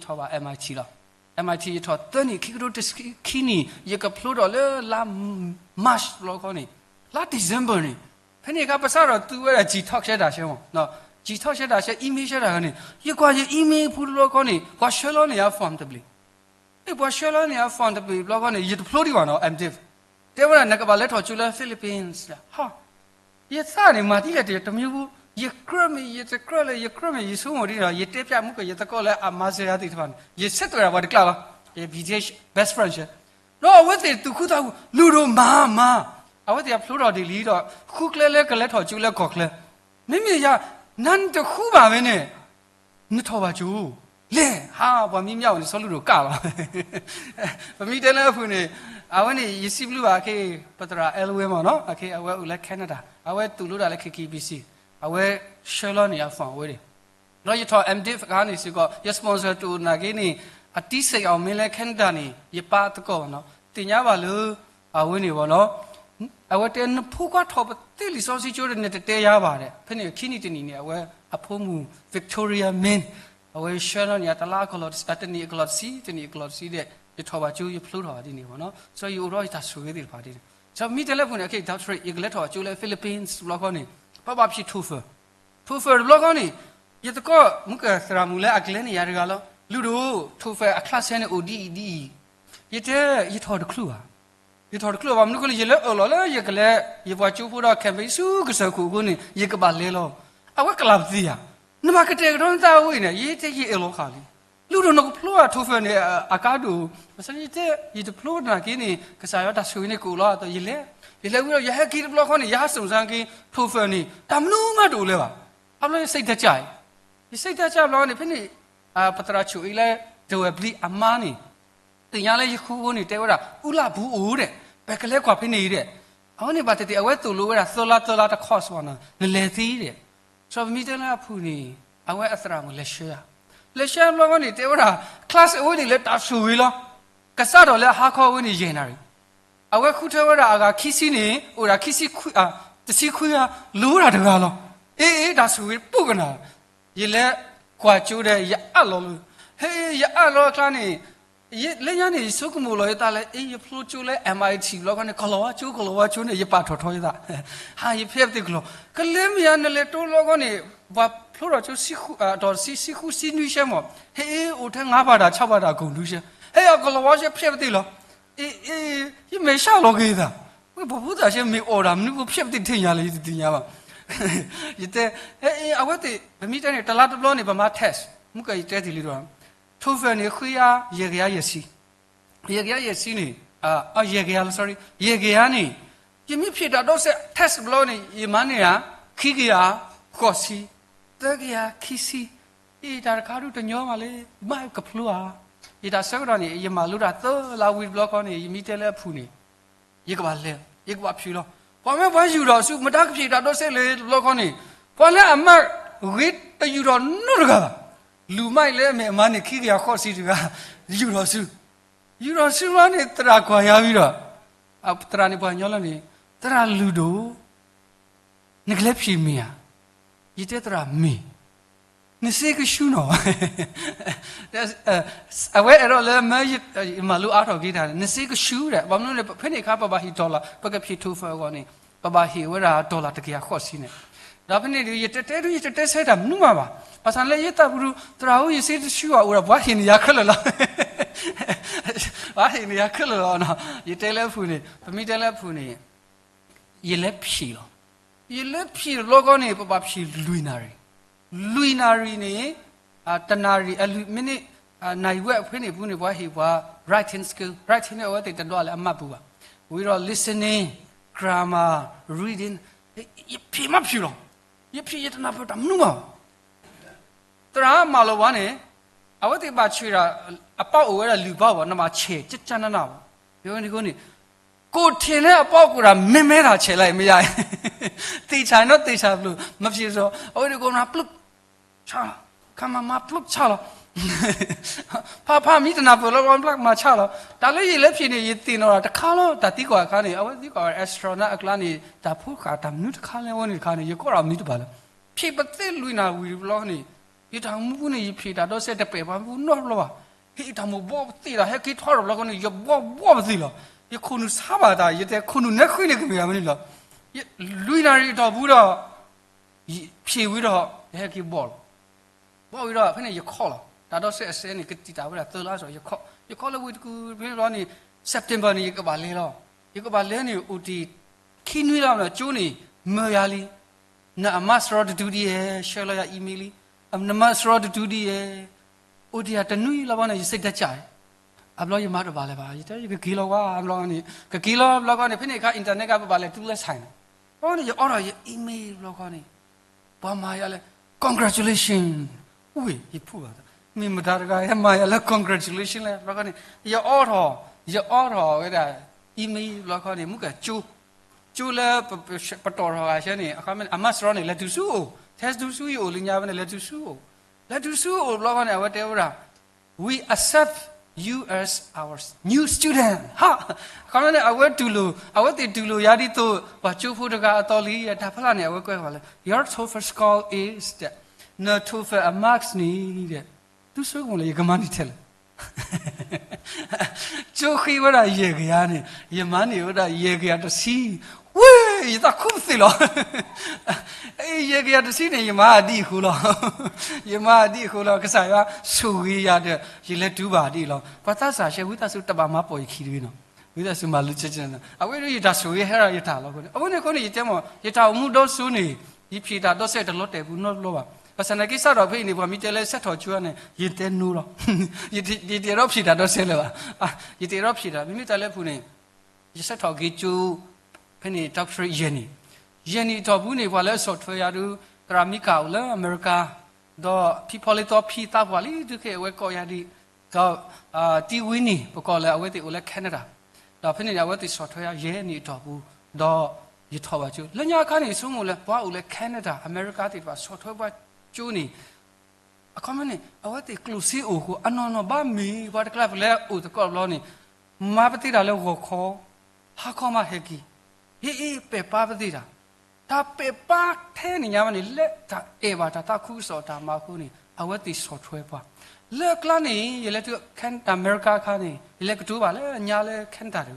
ထီၣ်ဘၣ် M I T လီၤ. M I T ယထီၣ်သၢနံၣ် ခံကထိတဆံခံနံၣ် ယကဖျိထီၣ်လၢလါ March တဘျီဃီန့ၣ်, လါ December န့ၣ်, ဖဲန့ၣ်အခါ ပစးထီၣ်သူဝဲဒၣ် Gtalk ရှဲတၢ်ရှဲမး, Gtalk ရှဲတၢ်ရှဲ email ရှဲတၢ်န့ၣ်, ယကွၢ်ယ email ဖုတဘျီဃီန့ၣ် ပှၤဆှၢလီၤန့ၢ်ယၤ form တဘ့ၣ်. အ့ၣ် ပှၤဆှၢလီၤန့ၢ်ယၤ form တဘ့ၣ်တဘျီဃီန့ၣ် ယတဖျိဒံးဘၣ်နီၤ MDiv. တဲဝဲဒၣ် နကဘၣ်လဲၤထီၣ်ကၠိလၢ Philippines ဟီ, ယသးန့ၣ် မၤဒ်လဲၣ်တမံၤပူၤ, ယကြၢးမ့ၢ် ယတကြၢးလၢ ယကြၢးမ့ၢ် ယဆိကမိၣ်ဒ်ဒီး ယတဲဖျါမူက ယသကိးလၢအမၤ စၢၤယၤသ့ၣ်တဖၣ်န့ၣ် ယဆဲးသွဲၣ်ဒၣ်ပှၤတကျါလီၤ, ယ BTh best friend ဆဲး, ဒီးအဝဲသ့ၣ်သူၣ်ခုသးခု လုၢ်ဒိၣ်မၤမၤ, အဝဲသ့ၣ်အဖျိထီၣ်ဒံးလံဒီး ဃုကျဲလၢကလဲၤထီၣ်ကၠိလၢကီၢ်ချၢ, မ့မ့ၢ်ယၤ နၤနတဃုဘၣ်ဝဲန့ၣ် နထီၣ်ဘၣ်ကၠိ, လဲၤဟး ပှၤမံမံအအိၣ်န့ၣ် ဆီလုၢ်ဒိၣ်ကၢ်လီၤ. ပမ့ၢ်တဲလၢအဖုၣ်န့ၣ်, အဝဲန့ၣ် ယစံးဘျုးဘၣ်အခဲ ပသရၣ် Elwin မ့ၢ်နီၤ, အခဲအဝဲအိၣ်လၢ Canada, အဝဲတူၢ်လိာ်ဒၣ်လၢ K K B C, အဝဲဆှၢလီၤန့ၢ်ယၤ form ဝဲန့ၣ်, ဒီးယထီၣ် MDiv အခါန့ၣ်စ့ၢ်ကီး ယ sponsor တအိၣ်နာ်က့န့ၣ်, အတံစ့ၣ်အီၤမ့ၢ်လၢ Canada န့ၣ် ယပၢ်သကိးဘၣ်နီၤ, သ့ၣ်ညါဘၣ်လၢ အဝဲန့ၣ်ဘၣ်နီၤ, အဝဲတဲ နဖိခွါထီၣ်ပသ့လံာ်စီဆှံကၠိဒီး နတတဲယၤဘၣ်ဒီး ဖဲန့ၣ်ခံနံၣ်တနံၣ်န့ၣ် အဝဲအဖိမုၣ် Victoria Min အဝဲဆှၢလီၤန့ၢ်ယၤ တလါအကလီၢ်တဆံ, တနံၣ်အကလီၢ်တဆံ, တနံၣ်အကလီၢ်တဆံဒီး ယထီၣ်ဘၣ်ကၠိ ယဖျိထီၣ်ဘၣ်ဒ်န့ၣ်ဘၣ်နီၤ, စီၤယအိၣ်ထီၣ်ယတၢ်ဆိၣ်ဂ့ၤသ့ၣ်တဖၣ်ဒ်န့ၣ်, စီၤမ့ၢ်တဲလၢအဖုၣ်န့ၣ် အခဲ doctorate ယကလဲၤထီၣ်ဘၣ်ကၠိလၢ Philippines တဘျီဃီန့ၣ်, ပဘၣ်ဖံး TOEFL, TOEFL တဘျီဃီန့ၣ်, ယသကိး မုၢ်ကသရၣ်မုၣ်လၢအကလဲၤန့ၢ်ယၤတဂၤလီၤ, လုၢ်ဒိၣ် TOEFL အ class န့ၣ်အိၣ်ဒ်အံၤဒ်အံၤ, ယတဲ ယထီၣ်တချုးဘၣ် ယထီၣ်တချုးဘၣ် မနုၤအဃိလဲၣ် ယလၢအၢၣ်လီၤလၢယကလဲၤ ယပှၤကၠိဖိဒီး campaign ဆူကစၢၢ်ခိၣ်အဃိန့ၣ် ယကဘၣ်လဲၤလီၤ, အဝဲကလၢ်ပသ့ၣ်ဧါ, နဘၣ်ကတဲာ်ကတီၤနသးဝဲအံၤန့ၣ် ယတဲယအၢၣ်လီၤဃာ်လံ, လုၢ်ဒိၣ်နကဖျိဘၣ် TOEFL န့ၣ် အကါဒိၣ်, ဘၣ်ဆၣ်ယတဲ ယတဖျိနာ်က့န့ၣ် ကစၢ်ယွၤတၢ်ဆိၣ်ဂ့ၤန့ၣ်ကအိၣ်လီၤအသိး ယလဲၤ, ယလဲၤဝံၤဒီး ယဟဲက့ၤတဘျီဃီန့ၣ် ယဟးစိာ်စၢ်က့ၤ TOEFL န့ၣ် တၢ်မနုၤမးတအိၣ်လၢၤဘၣ်, အဘျီယစိတ်ဓာတ်ကျ ယစိတ်ဓာတ်ကျဘျီန့ၣ် ဖဲန့ၣ် ပသရၣ်ဆိၣ်အံၤလၢ ဒဝဲၢ်ဘျံးအမါန့ၣ် သ့ၣ်ညါလၢယဃူအဃိန့ၣ် တဲဝဲဒၣ် အူလၢ်ဘူးအိၣ်ဒဲး, ပကလဲၤကွၢ်ဖဲန့ၣ်ဒဲး, အဝဲန့ၣ်ဘၣ်သ့ၣ်သ့ၣ် အဝဲသိၣ်လိဝဲဒၣ်သၢလါသၢလါတ course ဘၣ်နီၤ နလဲၤသ့ဒဲး, စီၤပမံတဲလၢအဖုၣ်န့ၣ် အဝဲအသရၣ်မုၣ်လဲၤဆှၢဧါ, လဲၤဆှၢဘျီဃီန့ၣ် တဲဝဲဒၣ် class အဝဲန့ၣ်လၢတၢ်ဆိၣ်ဂ့ၤလီၤ, ကစးထီၣ်လၢအဟါခီအဝဲန့ၣ်ယဲၢ်နၣ်ရံၣ် အဝဲဃုထၢဝဲဒၣ်အဂၤခံဆံန့ၣ် အိၣ်ဒၣ်ခံဆံခွံ, တဆံခွံဂၤ လိၤဝဲဒၣ်တဂၤလီၤ. အ့ အ့ တၢ်ဆိၣ်ဂ့ၤပိၢ်ကနၣ်, ယလဲၤကွၢ်ကၠိဒီး ယအးလီၤလၢ, ဟ့ ယအးလီၤအကျါန့ၣ်, လၢညါန့ၣ် ယဆိကမိၣ်လီၤယသးလၢ အ့ ယဖျိကၠိလၢ M I T ဘျီခီန့ၣ် ကလီၤဝါကၠိ ကလီၤဝါကၠိန့ၣ် ယပာ်ထီၣ်ထီယသး, ဟါ ယဖဲပသ့ၣ်ကလီၤ, ကလဲၤမ့ၢ်ဧါ နလဲၤတိလီခီန့ၣ်, ပှၤဖျိထီၣ်ကၠိဆံဃု, ဒီးဆံ, ဆံဃုဆံနွံရှဲမး, ဟ့ အ့ အိၣ်ထဲငါးပာ်တၢ် ခြောက်ပာ်တၢ် အကုန်ဒုရှဲ, ဟ့ အကလီၤဝါရှဲဖဲပသ့ၣ်လီၤ. အ့ အ့ ယမဲာ်ဆှးလီၤက့ၤသး, ဝဲပှၤဖိသၣ်ဆဲမ့ၢ်အီၣ်တၢ်မနုၤဖိဖဲပသ့ၣ်တထံၣ်ညါလၢ ယတသ့ၣ်ညါဘၣ်. ယတဲ, အ့ အ့ အဝဲသ့ၣ် ပမ့ၢ်တဲန့ၣ် တလါတဘျီန့ၣ် ပမၤ test, မုၢ်ကယတဲတ့ၢ်လံဒီး TOEFL န့ၣ် ဃုယၤ ယဲၢ်ကယၤယဲၢ်ဆံ, ယဲၢ်ကယၤယဲၢ်ဆံန့ၣ်, ယဲၢ်ကယၤလီၤ sorry, ယဲၢ်ကယၤန့ၣ်, ယမ့ၢ်ဖျိးတၢ်ဒီးစဲး test တဘျီန့ၣ် ယမၤန့ၢ်ဧါ, ခံကယၤဃိးဆံ, သၢကယၤခံဆံ, အ့ တၢ်တခါဒုတညီမးလၢ မ့ၢ်ကဖျိဧါ. ယတၢ်ဆၢကတီၢ်န့ၣ် ယမၤလိတၢ်သၢလါဝံၤတဘျီဃီန့ၣ် ယမ့ၢ်တဲလၢအဖုၣ်န့ၣ် ယကဘၣ်လဲၤ, ယကဘၣ်ဖျိးလီၤ. ပှၤမ့ၢ်ပှၤယူၢ်ထီၣ်ဆူ မတၤကဖျိးတၢ်ဒီးစဲးလၢတဘျီဃီန့ၣ်, ပှၤလၢအမၤဂ့ၤတယူၢ်ထီၣ်နီတဂၤဘၣ်. လူၤမးအံၤလၢအမဲာ်အမၤန့ၣ် ခံကယၤဃိးဆံတဂၤ, ယူၢ်ထီၣ်ဆူ, ယူၢ်ထီၣ်ဆူလီၤန့ၣ် သရၣ်ကွၢ်ယၤဝံၤဒီး, သရၣ်န့ၣ်ပှၤကညီလီၤန့ၣ်, သရၣ်လုၢ်ဒိၣ် နကလဲၤဖျိးမ့ၢ်ဧါ, ယတဲသရၣ်မ့ၢ်, နစ့ကဆူနီၤ, အဝဲအဲၣ်ဒိးလၢမၢယမၤလိအါထီၣ်က့ၤတၢ်န့ၣ် နစ့ကဆူဒီး ဘၣ်မနုၤန့ၣ် ဖဲန့ၣ်အခါ ပဘၣ်ဟ့ၣ် dollar ပကဖျိး TOEFL အဂီၢ်န့ၣ် ပဘၣ်ဟ့ၣ်ဝဲဒၣ် dollar တကယၤဃိးဆံန့ၣ်, ဒီးဖဲန့ၣ်ဒီး ယတတဲဒု ယတတဲဆၢတၢ်မနုၤမးဘၣ်, ဘၣ်ဆၣ်လၢယသးပူၤဒု သရၣ်ဧၢ ယစ့တဆူဘၣ် အိၣ်ဒီး ပှၤဟ့ၣ်န့ၢ်ယၤခဲလၢာ်လီၤ, ပှၤဟ့ၣ်န့ၢ်ယၤခဲလၢာ်လီၤ, ယတဲလၢအဖုၣ်န့ၣ် ပမ့ၢ်တဲလၢအဖုၣ်န့ၣ် ယလဲၤဖျိးလီၤ. ယလဲၤဖျိးတဘျီဃီန့ၣ် ပဘၣ်ဖျိးလွံၢ်နၣ်ရံၣ်, လွံၢ်နၣ်ရံၣ်န့ၣ်, တနၣ်ရံၣ်အလွံၢ်မံးနံး, နၣ်ရံၣ်ဝဲအဖဲန့ၣ်ပူၤန့ၣ် ပှၤဟ့ၣ်ပှၤ writing skill, writing န့ၣ် အဝဲသ့ၣ်တဒွးလၢအမးပူၤဘၣ်, ဝံၤဒီး listening, grammar, reading, ယဖျိးမးဖျိးလီၤ, ယဖျိးယတနၢ်ပၢၢ်တၢ်မနုၤမးဘၣ် သရၣ်မၤလိာ်ဝဲန့ၣ်, အဝဲသ့ၣ်ဘၣ်ဆှၢဒၣ်, အပီးအိၣ်ဝဲဒၣ်လွံၢ်ပီးဘၣ် နဘၣ်ဆဲးကကနနဘၣ်, ယဝဲန့ၣ်အဃိန့ၣ်, ကိးထံၣ်န့ၢ်အပီးကိးဒၣ် မဲမဲဒၣ်ဆဲးလၢအံၤမ့ၢ်ယါ, သ့ၣ်ဆၣ်နီၣ်သ့ၣ်ဆၣ်ဖျိး မဖျိးစီၤ အဝဲန့ၣ်ကိးမး ပျုး, ဆါ, ခါမၤမၤပျုးဆါလီၤ ဖးဖးမံတနၢ်ပၢၢ်လီၤ မၤဆါလီၤ, တၢ်လၢယလဲၤဖျိးန့ၣ် ယသ့ၣ်နီၣ်တၢ်တခါလီၤ, တၢ်သံကွၢ်အခါန့ၣ် အဝဲသံကွၢ် astronaut အကျါန့ၣ် တၢ်ဖိဃာ်တၢ်မနုၤတခါလဲၣ် အဝဲန့ၣ်တခါန့ၣ် ယကိးဒၣ်မံတဘၣ်လၢၤ, ဖျိးပသ့လွံၢ်နၣ်ရံၣ်တဘျီန့ၣ် ယတၢ်အိၣ်မူပူၤန့ၣ် ယဖံးတၢ်ဒီးစဲးတပဲာ်ပှၤမူနီတဘျီဘၣ်. ဟ့ၣ်တၢ်မိၣ်ဘီပသ့ၣ်ဒီး ဟဲက့ၤထီၣ်တဘျီဃီန့ၣ် ယဘီဘီပသ့ၣ်လီၤ. ယခိၣ်နူာ်ဆါဘၣ်တၢ် ယတဲခိၣ်နူာ်နဲဃ့န့ၣ်ကမ့ၢ်ဂၤမနုၤလီၤ. လွံၢ်နၣ်ရံၣ်အတီၢ်ပူၤဒီး ဖံးဝံၤဒီး ယဟဲက့ၤဘီလီၤ. ဘီဝံၤဒီး ဖဲန့ၣ်ယခီၣ်လီၤ. တၢ်ဒီးစဲးအစဲးန့ၣ် ကတံာ်တာ်ဝဲဒၣ်သၢလါစီၤ ယခီၣ် ယခီၣ်လၢဝံၤတကူၣ်ဖဲဘျီန့ၣ် September န့ၣ် ယကဘၣ်လဲၤလီၤ. ယကဘၣ်လဲၤန့ၣ် အိၣ်တ့ၢ်ခံနွံလီၤ ကၠိန့ၣ် မၢယၤလံ နအမါစရီတဒုဒ်ယဲၢ် ဆှၢလီၤယၤ email လံ. နမါစရီတဒုဒ်ယဲၢ် အိၣ်တ့ၢ်ယၤတနွံလီၤဘီန့ၣ် ယစ့တကး အဘျီယမါတဘၣ်လၢၤဘၣ် ယတဲယကက့ၤလီၤဝဲ အဘျီန့ၣ် ကက့ၤလီၤဘျီဃီန့ၣ် ဖဲန့ၣ်အခါ internet ကပဘၣ်လဲၤတုၤလၢ sign န့ၣ် ဘျီန့ၣ် ယအိးထီၣ်ယ email ဘျီဃီန့ၣ် ပှၤမၤယၤလၢ congratulation ဝ့ၢ် ယဖူဘၣ် မ့ၢ်မတၤတဂၤဟဲမၤယၤလၢ congratulation လဲၣ် ဘျီဃီန့ၣ် ယအိးထီၣ် ယအိးထီၣ်ဝဲဒၣ် email ဘျီဃီန့ၣ် မုၢ်ကၢၢ်ကၠိ ကၠိလၢ ပတီၢ်ထီၣ်ဂၤဆၢန့ၣ် အခီမ့ၢ် အမါစရီန့ၣ် လဲၤတုၤဆူအိၣ် ထဲဆူယအိၣ်လၢညါဝဲန့ၣ် လဲၤတုၤဆူအိၣ် လဲၤတုၤဆူအိၣ်ဘျီဃီန့ၣ် အဝဲတဲဝဲဒၣ် We accept you as our new student ဟါ အခီမ့ၢ်န့ၣ် အဝဲတူၢ်လိာ် အဝဲသ့ၣ်တူၢ်လိာ်ယၤဒ်သိး ပှၤကၠိဖိတဂၤအသိးလံ တၢ်ဖျါန့ၣ် အဝဲကွဲးဝဲလၢ Your TOEFL score is န TOEFL အ marks န့ၣ် ဒီး သုဆိကမိၣ်လၢယကမၤန့ၢ်ထဲလဲၣ် ကၠိဃ့ဝဲဒၣ်ယဲၢ်ကယၤန့ၣ် ယမၤန့ၢ်ဝဲဒၣ်ယဲၢ်ကယၤတဆံ ဝ့ၢ် ယသးခုပသ့ၣ်လီၤ ယဲၢ်ကယၤတဆံန့ၣ် ယမၤအဒံအဃိလီၤ ယမၤအဒံအဃိလီၤ ကစၢ်ယွၤဆိၣ်ဂ့ၤယၤဒီး ယလဲၤတုၤဘၣ်ဒ်အံၤလီၤ ပှၤသးစၢ်ဆှဲ ဝံသးစူၤတဘၣ်မၤပိာ်ယခံတဂ့ၤနီၤ ဝံသးစူၤမၤလၢကၠဲကၠဲ အဝဲဒၣ်ယတၢ်ဆိၣ်ဂ့ၤဟဲရၤယတၢ်လီၤအဃိန့ၣ် အဝဲန့ၣ်အဃိန့ၣ် ယတဲမ့ၢ် ယတၢ်အိၣ်မူဒီစိန့ၣ် ယဖံးတၢ်ဒီစဲးတလီၤတဲာ်ပူၤနီတဘျီဘၣ် ဘၣ်ဆၣ်သနာ်က့စးထီၣ်ဖဲအံၤန့ၣ် ပှၤမ့ၢ်တဲလၢဆဲးထီၣ်ကၠိန့ၣ် ယတဲနိလီၤ ယတအဲၣ်ဒိးဖံးတၢ်ဒီစဲးလၢၤဘၣ် ယတအဲၣ်ဒိးဖံးတၢ် မ့မ့ၢ်တၢ်လၢအပူၤန့ၣ် ယဆဲးထီၣ်က့ၤကၠိ ဖဲန့ၣ် doctorate ယဲၢ်နံၣ် ယဲၢ်နံၣ်အတီၢ်ပူၤန့ၣ် ပှၤလၢအဆီၣ်ထွဲယၤဒုး သရၣ်မံကၤအိၣ်လၢအမဲရကၤ ဒီးဖံဖီလ့သီဖံသးပှၢ်လံ ဒုးခဲအဝဲကိးယၤဒံး ဒီး တံဝံနံၣ် ပကိးလၢအဝဲသ့ၣ်အိၣ်လၢ Canada ဒီးဖဲန့ၣ်န့ၣ် အဝဲသ့ၣ်ဆီၣ်ထွဲယၤယဲၢ်နံၣ်အတီၢ်ပူၤ ဒီးယထီၣ်ဘၣ်ကၠိ လၢညါအခါန့ၣ် ဆိကမိၣ်လၢပှၤအိၣ်လၢ Canada အမဲရကၤသ့ၣ်တဖၣ်ဆီၣ်ထွဲပှၤကၠိန့ၣ် အခီမ့ၢ်န့ၣ် အဝဲသ့ၣ်ကျိၣ်စ့အိၣ်အဃိ အနီၢ်နီၢ်ဘၣ်မ့ၢ် ပှၤတကျါပလဲၤအိၣ်သကိးတဘျီန့ၣ် မၤပသ့တၢ်လၢဂီၤခီ ဟါခီမးဟဲက့ၤ ဟ့ၣ်အ့ၣ်ပဲာ်ပာ်ပသ့တၢ် တၢ်ပဲာ်ပာ်ထဲန့ၣ်ညါဝဲန့ၣ် လၢတၢ်အဲၣ်ဘၣ်တၢ်သးခုကစီၣ်တၢ်မၤအဃိန့ၣ် အဝဲသ့ၣ်ဆီၣ်ထွဲပှၤ လၢအကျါန့ၣ် ယလဲၤတုၤ Canada အမဲရကၤအခါန့ၣ် ယလဲၤကတိၤဘၣ်လၢညါလၢ Canada တဂၤ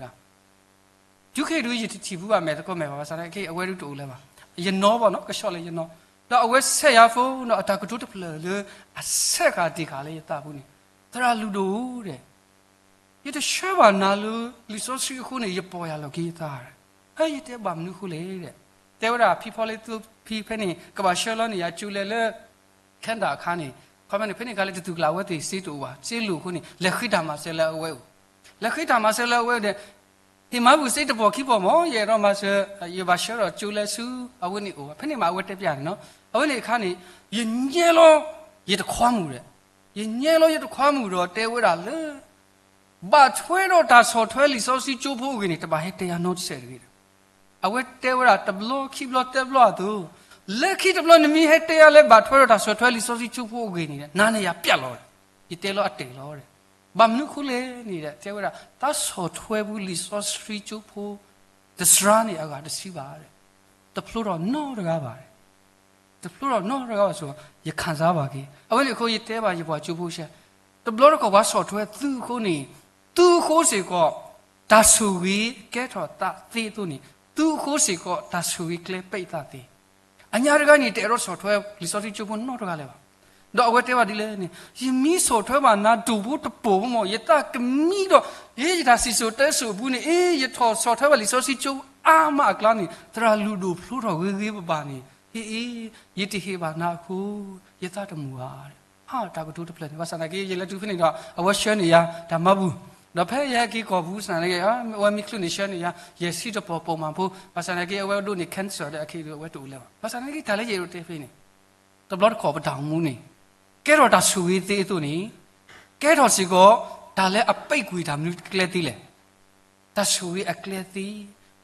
တုၤခဲအံၤဒုး ယတထံၣ်ဘူးဘၣ်မဲာ်သကိးမဲာ်ဘၣ် ဘၣ်ဆၣ်သနာ်က့ အဝဲဒုးတအိၣ်လၢၤဘၣ် ယနီၢ်ဘၣ်နီၤ ကဆှီလၢယနီၢ် ဒီးအဝဲဆဲးယၤဖိဒီးအတၢ်ကတိၤတဖျၢၣ်လၢ အဆဲးဃာ်တ့ၢ်ဃာ်လၢယသးပူၤန့ၣ် သရၣ်လုၢ်ဒိၣ်ဧၢဒီး ယတဆှၢဘၣ်နၤလၢလံာ်စီဆှံအဃိန့ၣ် ယပီၢ်ယၢ်လီၤက့ၤယသး ဟဲယတဲဘၣ်မနုၤအဃိလဲၣ်ဒီး တဲဝဲဒၣ်ဖံဖီလ့သီဖံဖဲန့ၣ် ကဘၣ်ဆှၢလီၤန့ၢ်ယၤကၠိလဲၣ်လၢ Canada အခါန့ၣ် ခီမ့ၢ်န့ၣ် ဖဲန့ၣ်အခါလၢတတုၤကျါအဝဲသ့ၣ်စ့တအိၣ်ဘၣ် စ့လိာ်အဃိန့ၣ် လဲၤဃ့တၢ်မၤစၢၤလၢအဝဲအိၣ် လဲၤဃ့တၢ်မၤစၢၤလၢအဝဲအိၣ်ဒီး ဟ့ၣ်မၤဘူၣ်စ့တပီၢ်ခံပီၢ်မ့ၢ် ယအဲၣ်ဒိးမၤစၢၤ ယဘၣ်ဆှၢဒီးကၠိလဲဆူ အဝဲန့ၣ်အိၣ် ဖဲန့ၣ်မးအဝဲတဲပျးန့ၣ်နီၤ အဝဲန့ၣ်အခါန့ၣ် ယညဲလီၤ ယတခွါမုၣ်ဒီး ယညဲလီၤယတခွါမုၣ်ဒီးတဲဝဲဒၣ်လၢ ဘၣ်ထွဲဒီးတၢ်ဆီၣ်ထွဲလံာ်စီဆှံကၠိဖိအဂ့ၢ်န့ၣ် တဘၣ်ဟဲတဲယၤနီတစဲးတဂ့ၤဒီး အဝဲတဲဝဲဒၣ်တဘျီခံဘျီသၢဘျီအသိး လၢခံတဘျီနမ့ၢ်ဟဲတဲယၤလၢဘၣ်ထွဲဒီးတၢ်ဆီၣ်ထွဲလံာ်စီဆှံကၠိဖိအဂ့ၢ်န့ၣ် နၤန့ၣ်ယၤပျးလီၤဒီး ယတဲလီၤအတဲာ်လီၤဒီး ဘၣ်မနုၤအဃိလဲၣ်န့ၣ်ဒီး တဲဝဲဒၣ် တၢ်ဆီၣ်ထွဲပူလံာ်စီဆှံကၠိဖိ တစှၤန့ၣ်အဂၤတဆံဘၣ် တဖျိထီၣ်နီတဂၤဘၣ် တဖျိထီၣ်နီတဂၤဘၣ်ဆိ ယခံစားဘၣ်က့ၤ အဝဲန့ၣ်အဃိယတဲဘၣ်ယပှၤကၠိဖိရှဲ တဘျီတခီၣ်ပှၤဆီၣ်ထွဲသုအဃိန့ၣ် သုအဃိစ့ၢ်ကီး တၢ်ဆိၣ်ဂ့ၤကဲထီၣ်သးသ့အသိးန့ၣ် သုအဃိစ့ၢ်ကီး တၢ်ဆိၣ်ဂ့ၤကျဲပဲာ်သးသ့ အညါတဂၤန့ၣ် တအဲၣ်ဒိးဆီၣ်ထွဲလံာ်စီဆှံကၠိဖိနီတဂၤလၢၤဘၣ်. ဒီးအဝဲတဲဘၣ်ဒ်လဲၣ်န့ၣ် ယမ့ၢ်ဆီၣ်ထွဲဘၣ်နၤဒိၣ်ဖိတပိာ်ဖိမ့ၢ် ယသးကမံဒီး အ့ ယတၢ်စံၣ်စိၤတဲစိၤအပူၤန့ၣ် အ့ ယထီၣ်ဆီၣ်ထွဲဘၣ်လံာ်စီဆှံကၠိအါမးအကျါန့ၣ် သရၣ်လုၢ်ဒိၣ်ဖျိထီၣ်ဂ့ၤဂ့ၤဘၣ်ဘၣ်န့ၣ် ဟ့ၣ်အ့ ယတဟ့ၣ်ဘၣ်နၤအဃိ ယသးတမုာ်ဘၣ် ဟးတၢ်ကတိၤတဖျၢၣ်န့ၣ် ဘၣ်ဆၣ်သနာ်က့ ယလဲၤတုၤဖဲန့ၣ်ဒီး အဝဲဆှၢန့ၢ်ယၤတၢ်မၤဘူၣ် ဒီးဖဲယဟဲက့ၤကီၢ်ပူၤဆၣ်သနာ်က့ အဝဲမ့ၢ်ချုးန့ၢ်ဆှၢန့ၢ်ယၤ ယဲၢ်ဆံတပီၢ်ပိာ်မၤဖိ ဘၣ်ဆၣ်သနာ်က့ အဝဲဒိးန့ၢ် cancer ဒီးအခဲအံၤအဝဲတအိၣ်လၢၤဘၣ်. ဘၣ်ဆၣ်သနာ်က့ တၢ်လၢယအဲၣ်ဒိးတဲဖဲန့ၣ် တဘျီတခီၣ်ပတၢ်အိၣ်မူန့ၣ် ကဲထီၣ်တၢ်ဆိၣ်ဂ့ၤသ့အသိးန့ၣ် ကဲထီၣ်စ့ၢ်ကီး တၢ်လၢအပိတ်ကွံာ်တၢ်မနုၤကျဲသ့လဲၣ် တၢ်ဆိၣ်ဂ့ၤအကျဲသ့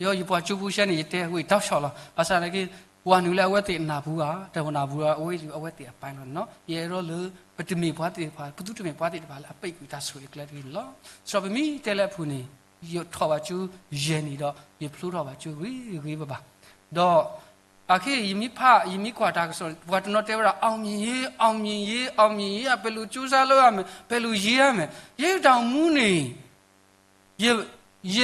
ယယပှၤကၠိဖိရှဲန့ၣ် ယတဲဝဲတၢ်ဆီၣ်လီၤ ဘၣ်ဆၣ်သနာ်က့ ဝၤနုာ်လၢအဝဲသ့ၣ်နၢ်ပူၤဧါ တဝၤနၢ်ပူၤဧါ အဝဲအံၤအဝဲသ့ၣ်အပိုင်းလီၤန့ၣ်နီၤ ယအဲၣ်ဒိးလၢ ပတမ့ၢ်ပှၤသ့ၣ်တဖၣ် ပသုတမ့ၢ်ပှၤသ့ၣ်တဖၣ်လၢအပိတ်ကွံာ်တၢ်ဆိၣ်ဂ့ၤအကျဲတဂ့ၤန့ၣ်လီၤ. စီၤပမံတဲလၢအပူၤန့ၣ် ယထီၣ်ဘၣ်ကၠိယဲၢ်နံၣ်ဒီး ယဖျိထီၣ်ဘၣ်ကၠိဂ့ၤဂ့ၤဘၣ်ဘၣ် ဒီး အခဲအံၤ ယမ့ၢ်ဖး ယမ့ၢ်ကွၢ်တၢ်ကစီၣ်န့ၣ် ပှၤတနီၤတဲဝဲဒၣ် အောင်မြင်ရေး အောင်မြင်ရေး အောင်မြင်ရေး ပဲလူးစူစါလၢအမဲာ် ပဲလူးယ့အမဲာ် ယဲတၢ်အိၣ်မူန့ၣ် ယ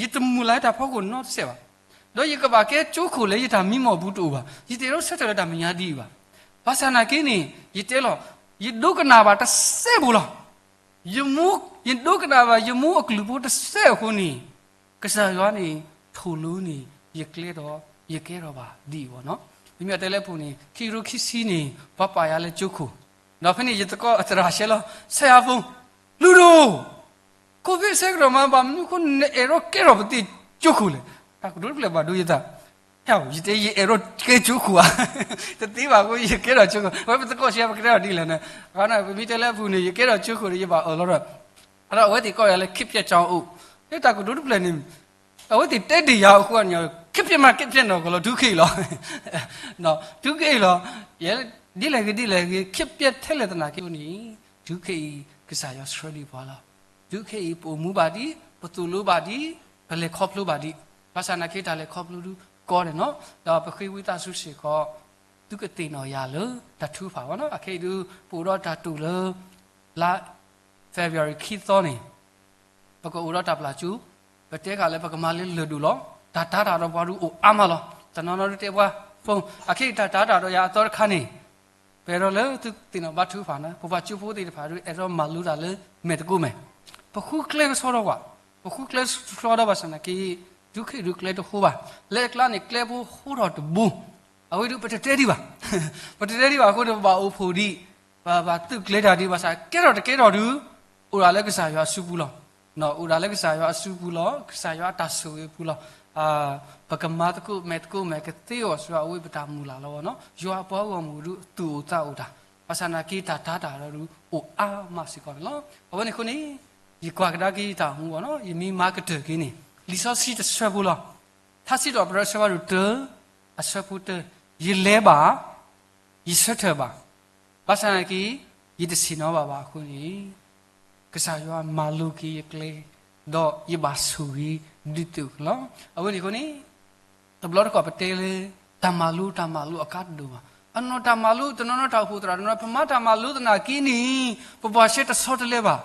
ယတမုၢ်လၢ်တၢ်ဖီခိၣ်နီတစဲးဘၣ်. ဒီးယကဘၣ်ကဲကၠိခိၣ်လၢယတၢ်မံမီၢ်ပူၤတအိၣ်ဘၣ်. ယတအဲၣ်ဒိးဆၢထၢၣ်လၢတၢ်မဲာ်ညါဒ်အံၤဘၣ်. ဘၣ်ဆၣ်နာ်က့န့ၣ် ယတဲလီၤ, ယဒိကနၣ်ဘၣ်တစဲးဖိလီၤ. ယမူ, ယဒိကနၣ်ဘၣ်ယမူအကလုၢ်ဖိတစဲးအဃိန့ၣ်, ကစၢ်ယွၤန့ၣ် ထိၣ်လိန့ၣ် ယကျဲဒီး ယကဲထီၣ်ဘၣ်ဒ်အံၤဘၣ်နီၤ. ပမ့ၢ်တဲလၢပူၤန့ၣ် ခံကထိခံဆံန့ၣ် ပှၤပာ်ယၤလၢကၠိခိၣ်, ဒီးဖဲန့ၣ်ယသကိးအသရၣ်ဆဲးလီၤ ဆဲးယၤဖိ, လုၢ်ဒိၣ် COVID ဆဲးကတီၢ်မး ဘၣ်မနုၤအဃိနအဲၣ်ဒိးကဲထီၣ်ပသ့ၣ်ကၠိခိၣ်လဲၣ်. တၢ်ကတိၤတဖျၢၣ်ဘၣ်ဒိယသး ယတဲယအဲၣ်ဒိးကဲကၠိခိၣ်ဧါ, တသ့ဘၣ်အဃိ ယကဲထီၣ်ကၠိခိၣ်, ဝဲပသကိးဆံးပကတဲထီၣ်ဒ်လဲၣ်န့ၣ်, အဃိန့ၣ် ပမ့ၢ်တဲလၢအပူၤန့ၣ် ယကဲထီၣ်ကၠိခိၣ်ဒီး ယဘၣ်အၢၣ်လီၤဒီး, အဝဲသ့ၣ်ကိးယၤလၢ ခေတ်ပျက်ကျောင်းအိၣ်, တၢ်ကတိၤတဖျၢၣ်န့ၣ် အဝဲသ့ၣ်တဲဒ်ယၤအဃိန့ၣ် ခေတ်ပျက်မး ခေတ်ပျက်နီၤ ကလီၤ ထုးခဲအံၤလီၤ, ထုးခဲအံၤလီၤ, ဒ်လဲၣ်ဂ့ၤဒ်လဲၣ်ဂ့ၤ ခေတ်ပျက်ထဲလဲၣ်သနာ်က့န့ၣ်, ထုးခဲအံၤ ကစၢ်ယွၤဆှၢလံပှၤလီၤ. ထုးခဲအံၤ ပအိၣ်မူဘၣ်ဒံး, ပသိၣ်လိဘၣ်ဒံး, ပလဲၤခီဖျိဘၣ်ဒံး, ဘၣ်ဆၣ်နာ်က့တၢ်လဲၤခီဖျိဒုးကီန့ၣ်နီၤ, ဒီးပဃ့ဝံသးစူၤစ့ၢ်ကီး သုကသ့ၣ်နီၣ်ယၤလၢတၢ်ထုကဖၣ်ဝဲနီၤ. အခဲအံၤဒုး ပအိၣ်ဒီးတၢ်တိာ်လၢ လါ February ခံသီန့ၣ် ပကအိၣ်ဒီးတၢ်ပျၢ်ကၠိ, ပတဲဃာ်လၢပကမၤလၢလၢၢ်ဒိၣ်လီၤ. တၢ်တာ်တၢ်ဒီးပှၤဒုးအိၣ်အါမးလီၤ. တနီၤနီၤဒုးတဲပှၤ phone အခဲအံၤ တၢ်တာ်တၢ်ဒီးယၤအသီတခါန့ၣ်, ပအဲၣ်ဒိးလၢသုသ့ၣ်နီၣ်ဘါထုကဖၣ်န့ၣ် ပပှၤကၠိဖိသ့ၣ်တဖၣ်ဒုး အဲၣ်ဒိးမၤလိတၢ်လၢမဲာ်သကိးမဲာ်, ပဃုကျဲကဆှီထီၣ်ကွၢ်, ပဃုကျဲကဆှီထီၣ်ဘၣ်ဆၣ်နာ်က့ ထုးခဲအံၤဒုးကျဲတဟိဘၣ်, လၢအကျါန့ၣ် ကျဲဖိဟိထီၣ်တဘိ, အဝဲဒုးပတတဲဒံးဘၣ်, ပတတဲဒံးဘၣ်အဃိန့ၣ် ပဘၣ်အိၣ်ဖှိၣ်ဒံး, ဘၣ်ဘၣ်သုးကျဲတၢ်ဒံးဘၣ်ဆၣ် ကဲထီၣ်တကဲထီၣ်ဒုး အိၣ်ဒၣ်လၢကစၢ်ယွၤအစုပူၤလီၤ. အိၣ်ဒၣ်လၢကစၢ်ယွၤအစုပူၤလီၤ. ကစၢ်ယွၤအတၢ်ဆိၣ်ဂ့ၤအပူၤလီၤ. ပကမၤသကိးမဲာ်သကိးမဲာ် ကသ့အီၤစှၤအဝဲပတၢ်မုၢ်လၢ်လီၤဝဲနီၤ. ယွၤအပှၤဂီၢ်မုၢ်ဒုးသူၣ်အိၣ်သးအိၣ်တၢ်, ဘၣ်ဆၣ်နာ်က့တၢ်တာ်တၢ်ဒီးဒုးအိၣ်အါမးစ့ၢ်ကီးန့ၣ်လီၤ. အဝဲန့ၣ်အဃိန့ၣ် ယကွၢ်ကဒါက့ၤယတၢ်အိၣ်မူဘၣ်နီၤ, ယမ့ၢ်မၤကတၢၢ်က့ၤန့ၣ် လံာ်စီဆှံတဆၢဖိလီၤ. ထါစံးထီၣ်ပတြၢၤအဆၢဖးဒိၣ်တၢ အဆၢဖိတၢ, ယလဲၤဘၣ် ယဆၢထၢၣ်ဘၣ်, ဘၣ်ဆၣ်နာ်က့ ယတဆ့ၣ်နီၤဘၣ်ဘၣ်အဃိန့ၣ်, ကစၢ်ယွၤမၤလိက့ၤယကျဲ, ဒီးယဘၣ်ဆိၣ်ဂ့ၤဒုးသုးကလီၤ. အဝဲန့ၣ်အဃိန့ၣ်, တဘျီတခီၣ်ပတဲလၢ တၢ်မၤလိတၢ်မၤလိအကါတဒိၣ်ဘၣ်. အနီၢ်တၢ်မၤလိ တနီၤနီၤတၢ်အိၣ်ဖှိၣ်သရၣ်တနီၤ ပမၤတၢ်မၤလိသနာ်က့န့ၣ် ပပှၤဆဲးတဆီတလဲဘၣ်,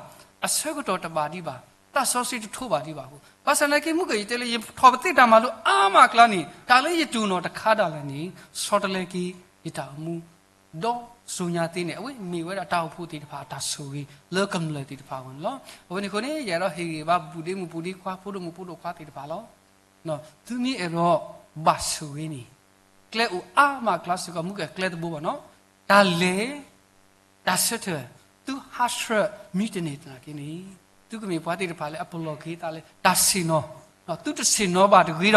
အဆၢကတီၢ်တဘၣ်ဒံးဘၣ်, သးစီဆှံတထိဘၣ်ဒံးဘၣ်အဃိ, ဘၣ်ဆၣ်နာ်က့ မုၢ်ကယတဲလၢ ယထီၣ်ပသ့ၣ်တၢ်မၤလိအါမးအကျါန့ၣ် တၢ်လၢယတိၢ်နီၣ်တခါဒၣ်လဲာ်န့ၣ် ဆီတလဲက့ၤယတၢ်အိၣ်မူ ဒီးစိၤညါသ့န့ၣ် အဝဲမ့ၢ်ဝဲဒၣ်တၢ်အိၣ်ဖှိၣ်သ့ၣ်တဖၣ်အတၢ်ဆိၣ်ဂ့ၤလၢကမျၢၢ်သ့ၣ်တဖၣ်အဂီၢ်န့ၣ်လီၤ. အဝဲန့ၣ်အဃိန့ၣ် ယအဲၣ်ဒိးဟ့ၣ်ဂံၢ်ဘါပူၤဒ့မုၣ်ပူၤဒ့ခွါ ဖိဒိၣ်မုၣ်ဖိဒိၣ်ခွါသ့ၣ်တဖၣ်လီၤ. သုမ့ၢ်အဲၣ်ဒိးဘၣ်ဆိၣ်ဂ့ၤန့ၣ် ကျဲအိၣ်အါမးအကျါစ့ၢ်ကီး မုၢ်ကကျဲတဘိဘၣ်နီၤ, တၢ်လဲၤ တၢ်ဆၢထၢၣ် သုဟးဆှၢမံတန့ၢ်သနာ်က့န့ၣ် သုကမ့ၢ်ပှၤသ့ၣ်တဖၣ်လၢအပလီၢ်က့ၤသးလၢတၢ်ဆ့ၣ်နီၤ, သုတဆ့ၣ်နီၤဘၣ်တဂ့ၤဒီး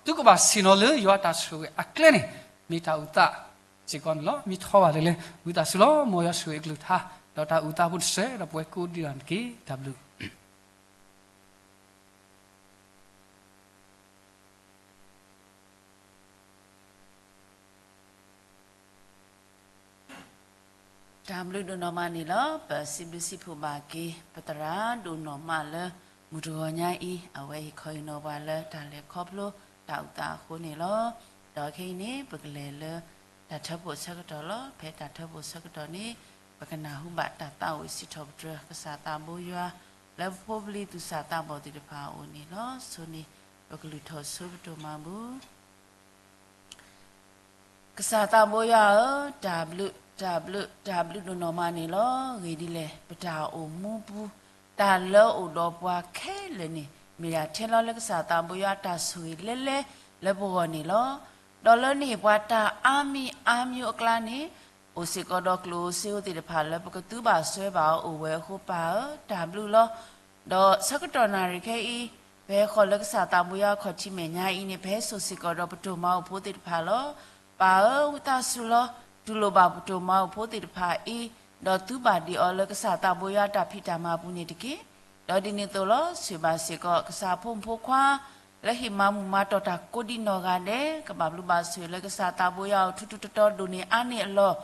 သုကဘၣ်ဆ့ၣ်နီၤလၢယွၤတၢ်ဆိၣ်ဂ့ၤအကျဲန့ၣ် မ့ၢ်တၢ်အိၣ်သးစ့ၢ်ကီးန့ၣ်လီၤ. မ့ၢ်ထီဘၣ်လၢလဲၤ ဝံသးစူၤလီၤ မ်ယွၤဆိၣ်ဂ့ၤအကလုၢ်ကထါ ဒီးတၢ်အိၣ်သးဖိတစဲး ဒီးပဝဲကိးဒံးနီၢ်တက့ၢ်. တၢ်ဘျုး တၢ်ဘျုးဒိၣ်နီၢ်မးန့ၣ်လီၤ. ပစံးဘျုးစံးဖှိၣ်ဘၣ်က့ၤ ပသရၣ်ဒိၣ်နီၢ်မးလၢ မုၢ်တဂီၤညါအံၤ အဝဲဟ့ၣ်ခီဟ့ၣ်နီၤပှၤလၢတၢ်လဲၤခီဖျိတၢ်အိၣ်သးအဃိန့ၣ်လီၤ. ဒီးခဲအံၤန့ၣ် ပကလဲၤလၢတၢ်ထၢဖှိၣ်အဆၢကတီၢ်လီၤ. ဖဲတၢ်ထၢဖှိၣ်အဆၢကတီၢ်န့ၣ် ပကနၢ်ဟူဘၣ်တၢ်သးဝံၣ်စံးထီၣ်ပတြၢၤ ကစၢ်သးဘိယွၤ လၢပဖိပလံၤသူၣ်စၢ်သးဘီၣ်သ့ၣ်တဖၣ်အအိၣ်န့ၣ်လီၤ. ဆိန့ၣ် ပကလုၢ်ထီၣ်ဆိပတိၢ်မၤဘူၣ် ကစၢ်သးဘိယွၤဧၢ, တၢ်ဘျုး တၢ်ဘျုး တၢ်ဘျုးဒိၣ်နီၢ်မးန့ၣ်လီၤ. ဂ့ၤဒ်လဲၣ် ပတၢ်အိၣ်မူပူၤ တၢ်လၢအိၣ်ဒီးပှၤခဲလၢာ်န့ၣ် မ့ၢ်ဒၣ်ထဲလီၤလၢကစၢ်သးဘိယွၤတၢ်ဆိၣ်ဂ့ၤလဲၤလဲၤလၢပဂီၢ်န့ၣ်လီၤ. ဒီးလၢန့ၣ်ပှၤတၢ်အါမံၤအါမံၤအကျါန့ၣ် အိၣ်စ့ၢ်ကီးဒီးကျိၣ်ဧိၤစ့ဧိၤသ့ၣ်တဖၣ်လၢပကသူဘၣ်စွဲဘၣ်အီၤအိၣ်ဝဲအဃိ ပၢ်ဧၢ တၢ်ဘျုးလီၤ. ဒီးဆၢကတီၢ်နၣ်ရံၣ်ခဲအံၤ ပဟဲဃီၤလၢကစၢ်သးဘိယွၤခီၣ်ထံးမဲာ်ညါအံၤန့ၣ် ပဟဲစိာ်စ့ၢ်ကီးဒီးပတိၢ်မၤအိၣ်ဖိသ့ၣ်တဖၣ်လီၤ. ပၢ်ဧၢ ဝံသးစူၤလီၤ တူၢ်လိာ်ဘၣ်ပတိၢ်မၤအိၣ်ဖိသ့ၣ်တဖၣ်အံၤ ဒီးသူဘၣ်ဒံးအီၤလၢကစၢ်သးဘိယွၤတၢ်ဖံးတၢ်မၤပူၤန့ၣ်တက့ၢ်. ဒီးဒ်န့ၣ်အသိးလီၤ ဆိၣ်ဂ့ၤဘၣ်စ့ၢ်ကီး ကစၢ်ဖိမုၣ်ဖိခွါ လၢဟ့ၣ်မၤမုာ်မၤတီၢ်တၢ်ကိးဒံးနီၢ်ဂၤဒဲး ကဘၣ်ဘျုးဘၣ်ဆိၣ်ဂ့ၤလၢကစၢ်သးဘိယွၤအအိၣ်ထူထူတီတီဒိၣ်န့ၢ်အါန့ၢ်အလီၢ်,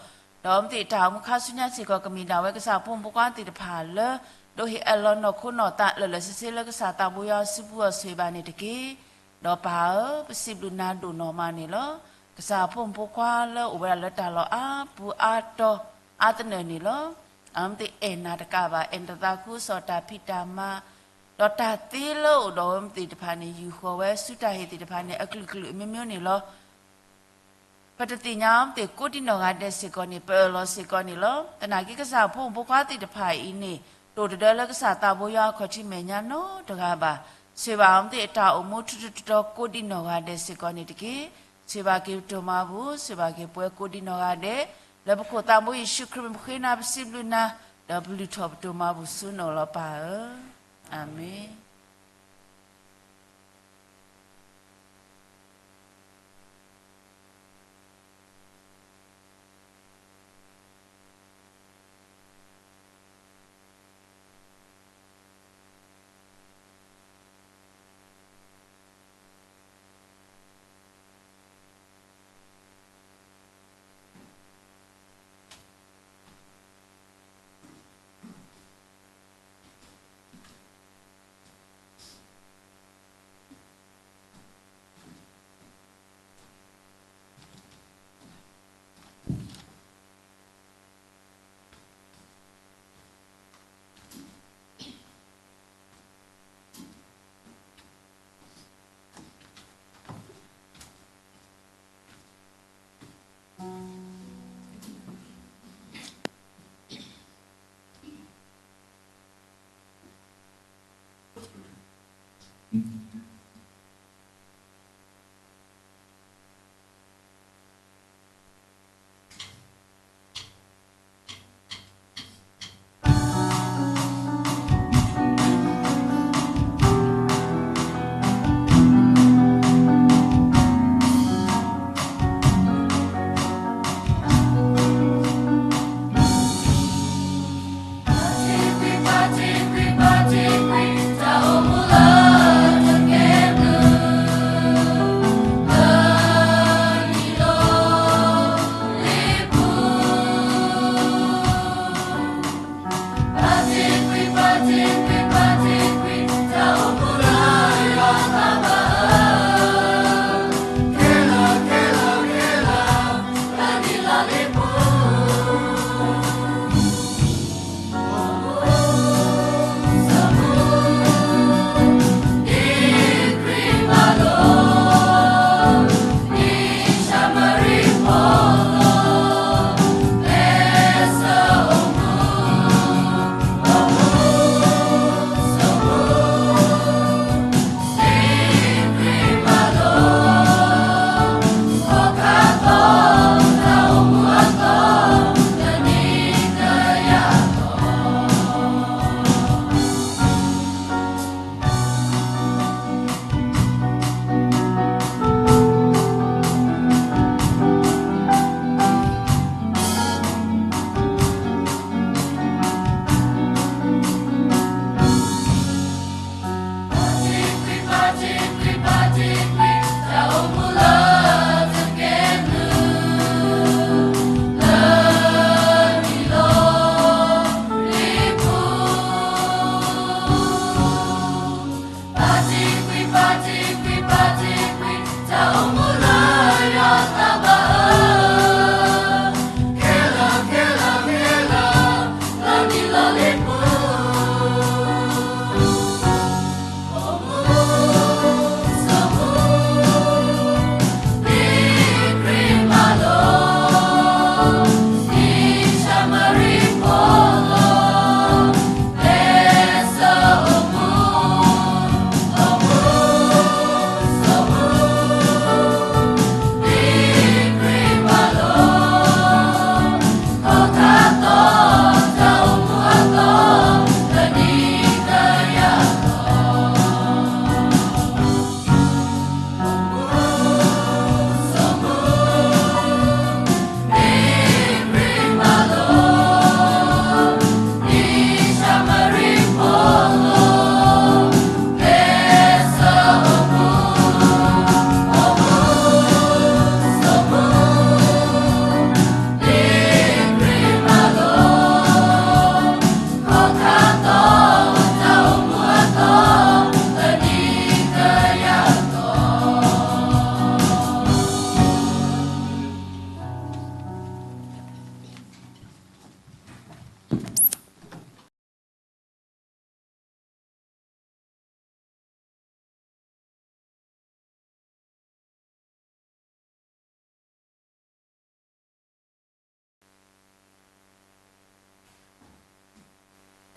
ဒီးအဝဲသ့ၣ်တၢ်အိၣ်မူခါဆူညါစ့ၢ်ကီး ကမ့ၢ်ဒၣ်ဝဲကစၢ်ဖိမုၣ်ဖိခွါသ့ၣ်တဖၣ်လၢ ဒိးဟ့ၣ်အၢၣ်လီၤနီၢ်ခိနီၢ်သးလၢာ်လၢာ်ဆ့ဆ့လၢကစၢ်သးဘိယွၤအစုပူၤအီၤဆိၣ်ဂ့ၤဘၣ်န့ၣ်တက့ၢ်. ဒီးပၢ်ဧၢ, ပစံးဘျုးနၤဒိၣ်နီၢ်မးန့ၣ်လီၤ. ကစၢ်အဖိမုၣ်ဖိခွါလၢအိၣ်ဝဲဒၣ်လၢတၢ်လီၢ်အါပူၤအါတီၤအါသနၢၣ်န့ၣ်လီၤ. အဝဲသ့ၣ်အဲၣ်နၤတကးဘၣ်, အဲၣ်နၤတသးခုကစီၣ်တၢ်ဖံးတၢ်မၤ, ဒီးတၢ်သ့လၢအိၣ်ဒီးအဝဲသ့ၣ်တဖၣ်န့ၣ် ယူာ်ဃီၤဝဲဆူတၢ်ဟ့ၣ်သ့ၣ်တဖၣ်န့ၣ် အကလုာ်ကလုာ်အမျိုးမျိုးန့ၣ်လီၤ. ပတသ့ၣ်ညါအဝဲသ့ၣ်ကိးဒံနီၢ်ဂၤဒဲးစ့ၢ်ကီးန့ၣ် ပအၢၣ်လီၤစ့ၢ်ကီးန့ၣ်လီၤ. သနာ်က့ကစၢ်အဖိမုၣ်ဖိခွါသ့ၣ်တဖၣ်အံၤန့ၣ် တအိၣ်တဒၢလၢကစၢ်သးဘိယွၤအခီၣ်ထံးမဲာ်ညါနီတဂၤဘၣ်. ဆိၣ်ဂ့ၤဘၣ်အဝဲသ့ၣ်အတၢ်အိၣ်မူထူထူတီတီကိးဒံနီၢ်ဂၤဒဲးစ့ၢ်ကီးန့ၣ်တက့ၢ်. ဆိၣ်ဂ့ၤဘၣ်က့ၤပတိၢ်မၤပူၤ, ဆိၣ်ဂ့ၤဘၣ်က့ၤပဝဲကိးဒံနီၢ်ဂၤဒဲး, လၢပခိၣ်သးဘိယ့ၣ်ၡူးခရံာ်မ့ၢ်ပဃ့နၤပစံးဘျုးနၤ, ဒီးပလုၢ်ထီၣ်ပတိၢ်မၤပူၤဆူနအိၣ်လီၤပၢ်ဧၢ, အၤမ့ၣ်.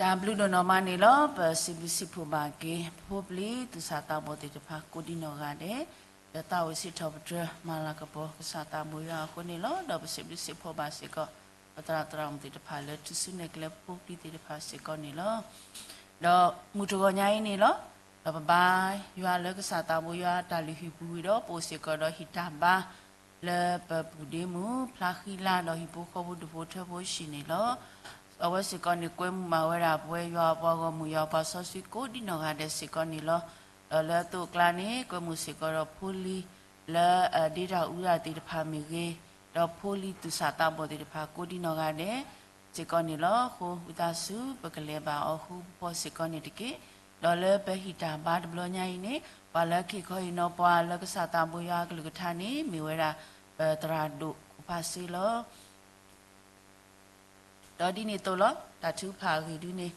တၢ်ဘျုးဒိၣ်နီၢ်မးန့ၣ်လီၤ. ပစံးဘျုးစံးဖှိၣ်ဘၣ်က့ၤ ဖိပျံၤသူၣ်စၢ်သးဘီၣ်သ့ၣ်တဖၣ် ကိးဒံနီၢ်ဂၤဒဲး, ဒီးသးအိၣ်စံးထီၣ်ပတြၢၤမၤလၤကပီၤကစၢ်သးဘိယွၤအဃိန့ၣ်လီၤ. ဒီးပစံးဘျုးစံးဖှိၣ်ဘၣ်စ့ၢ်ကီး ပသရၣ်သရၣ်မုၣ်သ့ၣ်တဖၣ်လၢထူၣ်စုနဲၣ်ကျဲဖိပျံၤသ့ၣ်တဖၣ်စ့ၢ်ကီးန့ၣ်လီၤ. ဒီးမုၢ်တဂီၤညါအံၤန့ၣ်လီၤ. ဒီးပဘါယွၤလၢကစၢ်သးဘိယွၤတၢ်လုၢ်ဟံၣ်ပူၤဝံၤဒီး ပအိၣ်စ့ၢ်ကီးဒီးဟံၣ်တၢ်ဘါ လၢပပူၤဒ့မုၢ် ဖျါဃံလၤဒီးဟံၣ်ဖိဃီဖိဒူၣ်ဖိထၢဖိအဟံၣ်န့ၣ်လီၤ. အဝဲစ့ၢ်ကီးန့ၣ်ကွဲမုာ်ဘၣ်ဝဲဒၣ် ပဝဲယွၤအပှၤဂီၢ်မုၢ် ယွၤအပှၤစီဆှံကိးဒံနီၢ်ဂၤဒဲးစ့ၢ်ကီးန့ၣ်လီၤ. ဒီးလၢအသိးအကျါန့ၣ် ကွဲမုာ်စ့ၢ်ကီးဒီးဖိလံၤ လၢအဒ့တၢ်အူတၢ်သ့ၣ်တဖၣ်မ့ၢ်ဂ့ၤ, ဒီးဖိလံၤသူၣ်စၢ်သးဘီၣ်သ့ၣ်တဖၣ်ကိးဒံနီၢ်ဂၤဒဲး စ့ၢ်ကီးန့ၣ်လီၤ. အဃိ ဝံသးစူၤ ပကလဲၤဘၣ်အီၤဃူပဖီစ့ၢ်ကီးန့ၣ်တက့ၢ်. ဒီးလၢပဟံၣ်တၢ်ဘါတဘျီညါအံၤန့ၣ် ပှၤလၢကဟ့ၣ်ခီဟ့ၣ်နီၤပှၤလၢကစၢ်သးဘိယွၤအကလုၢ်ကထါန့ၣ် မ့ၢ်ဝဲဒၣ် ပသရၣ်ဒိၣ်ခိၣ်ဖးစ့လီၤ. ဒီးဒ်န့ၣ်အသိးလီၤ. တၢ်ထုကဖၣ်အဂ့ၢ်ဒုန့ၣ်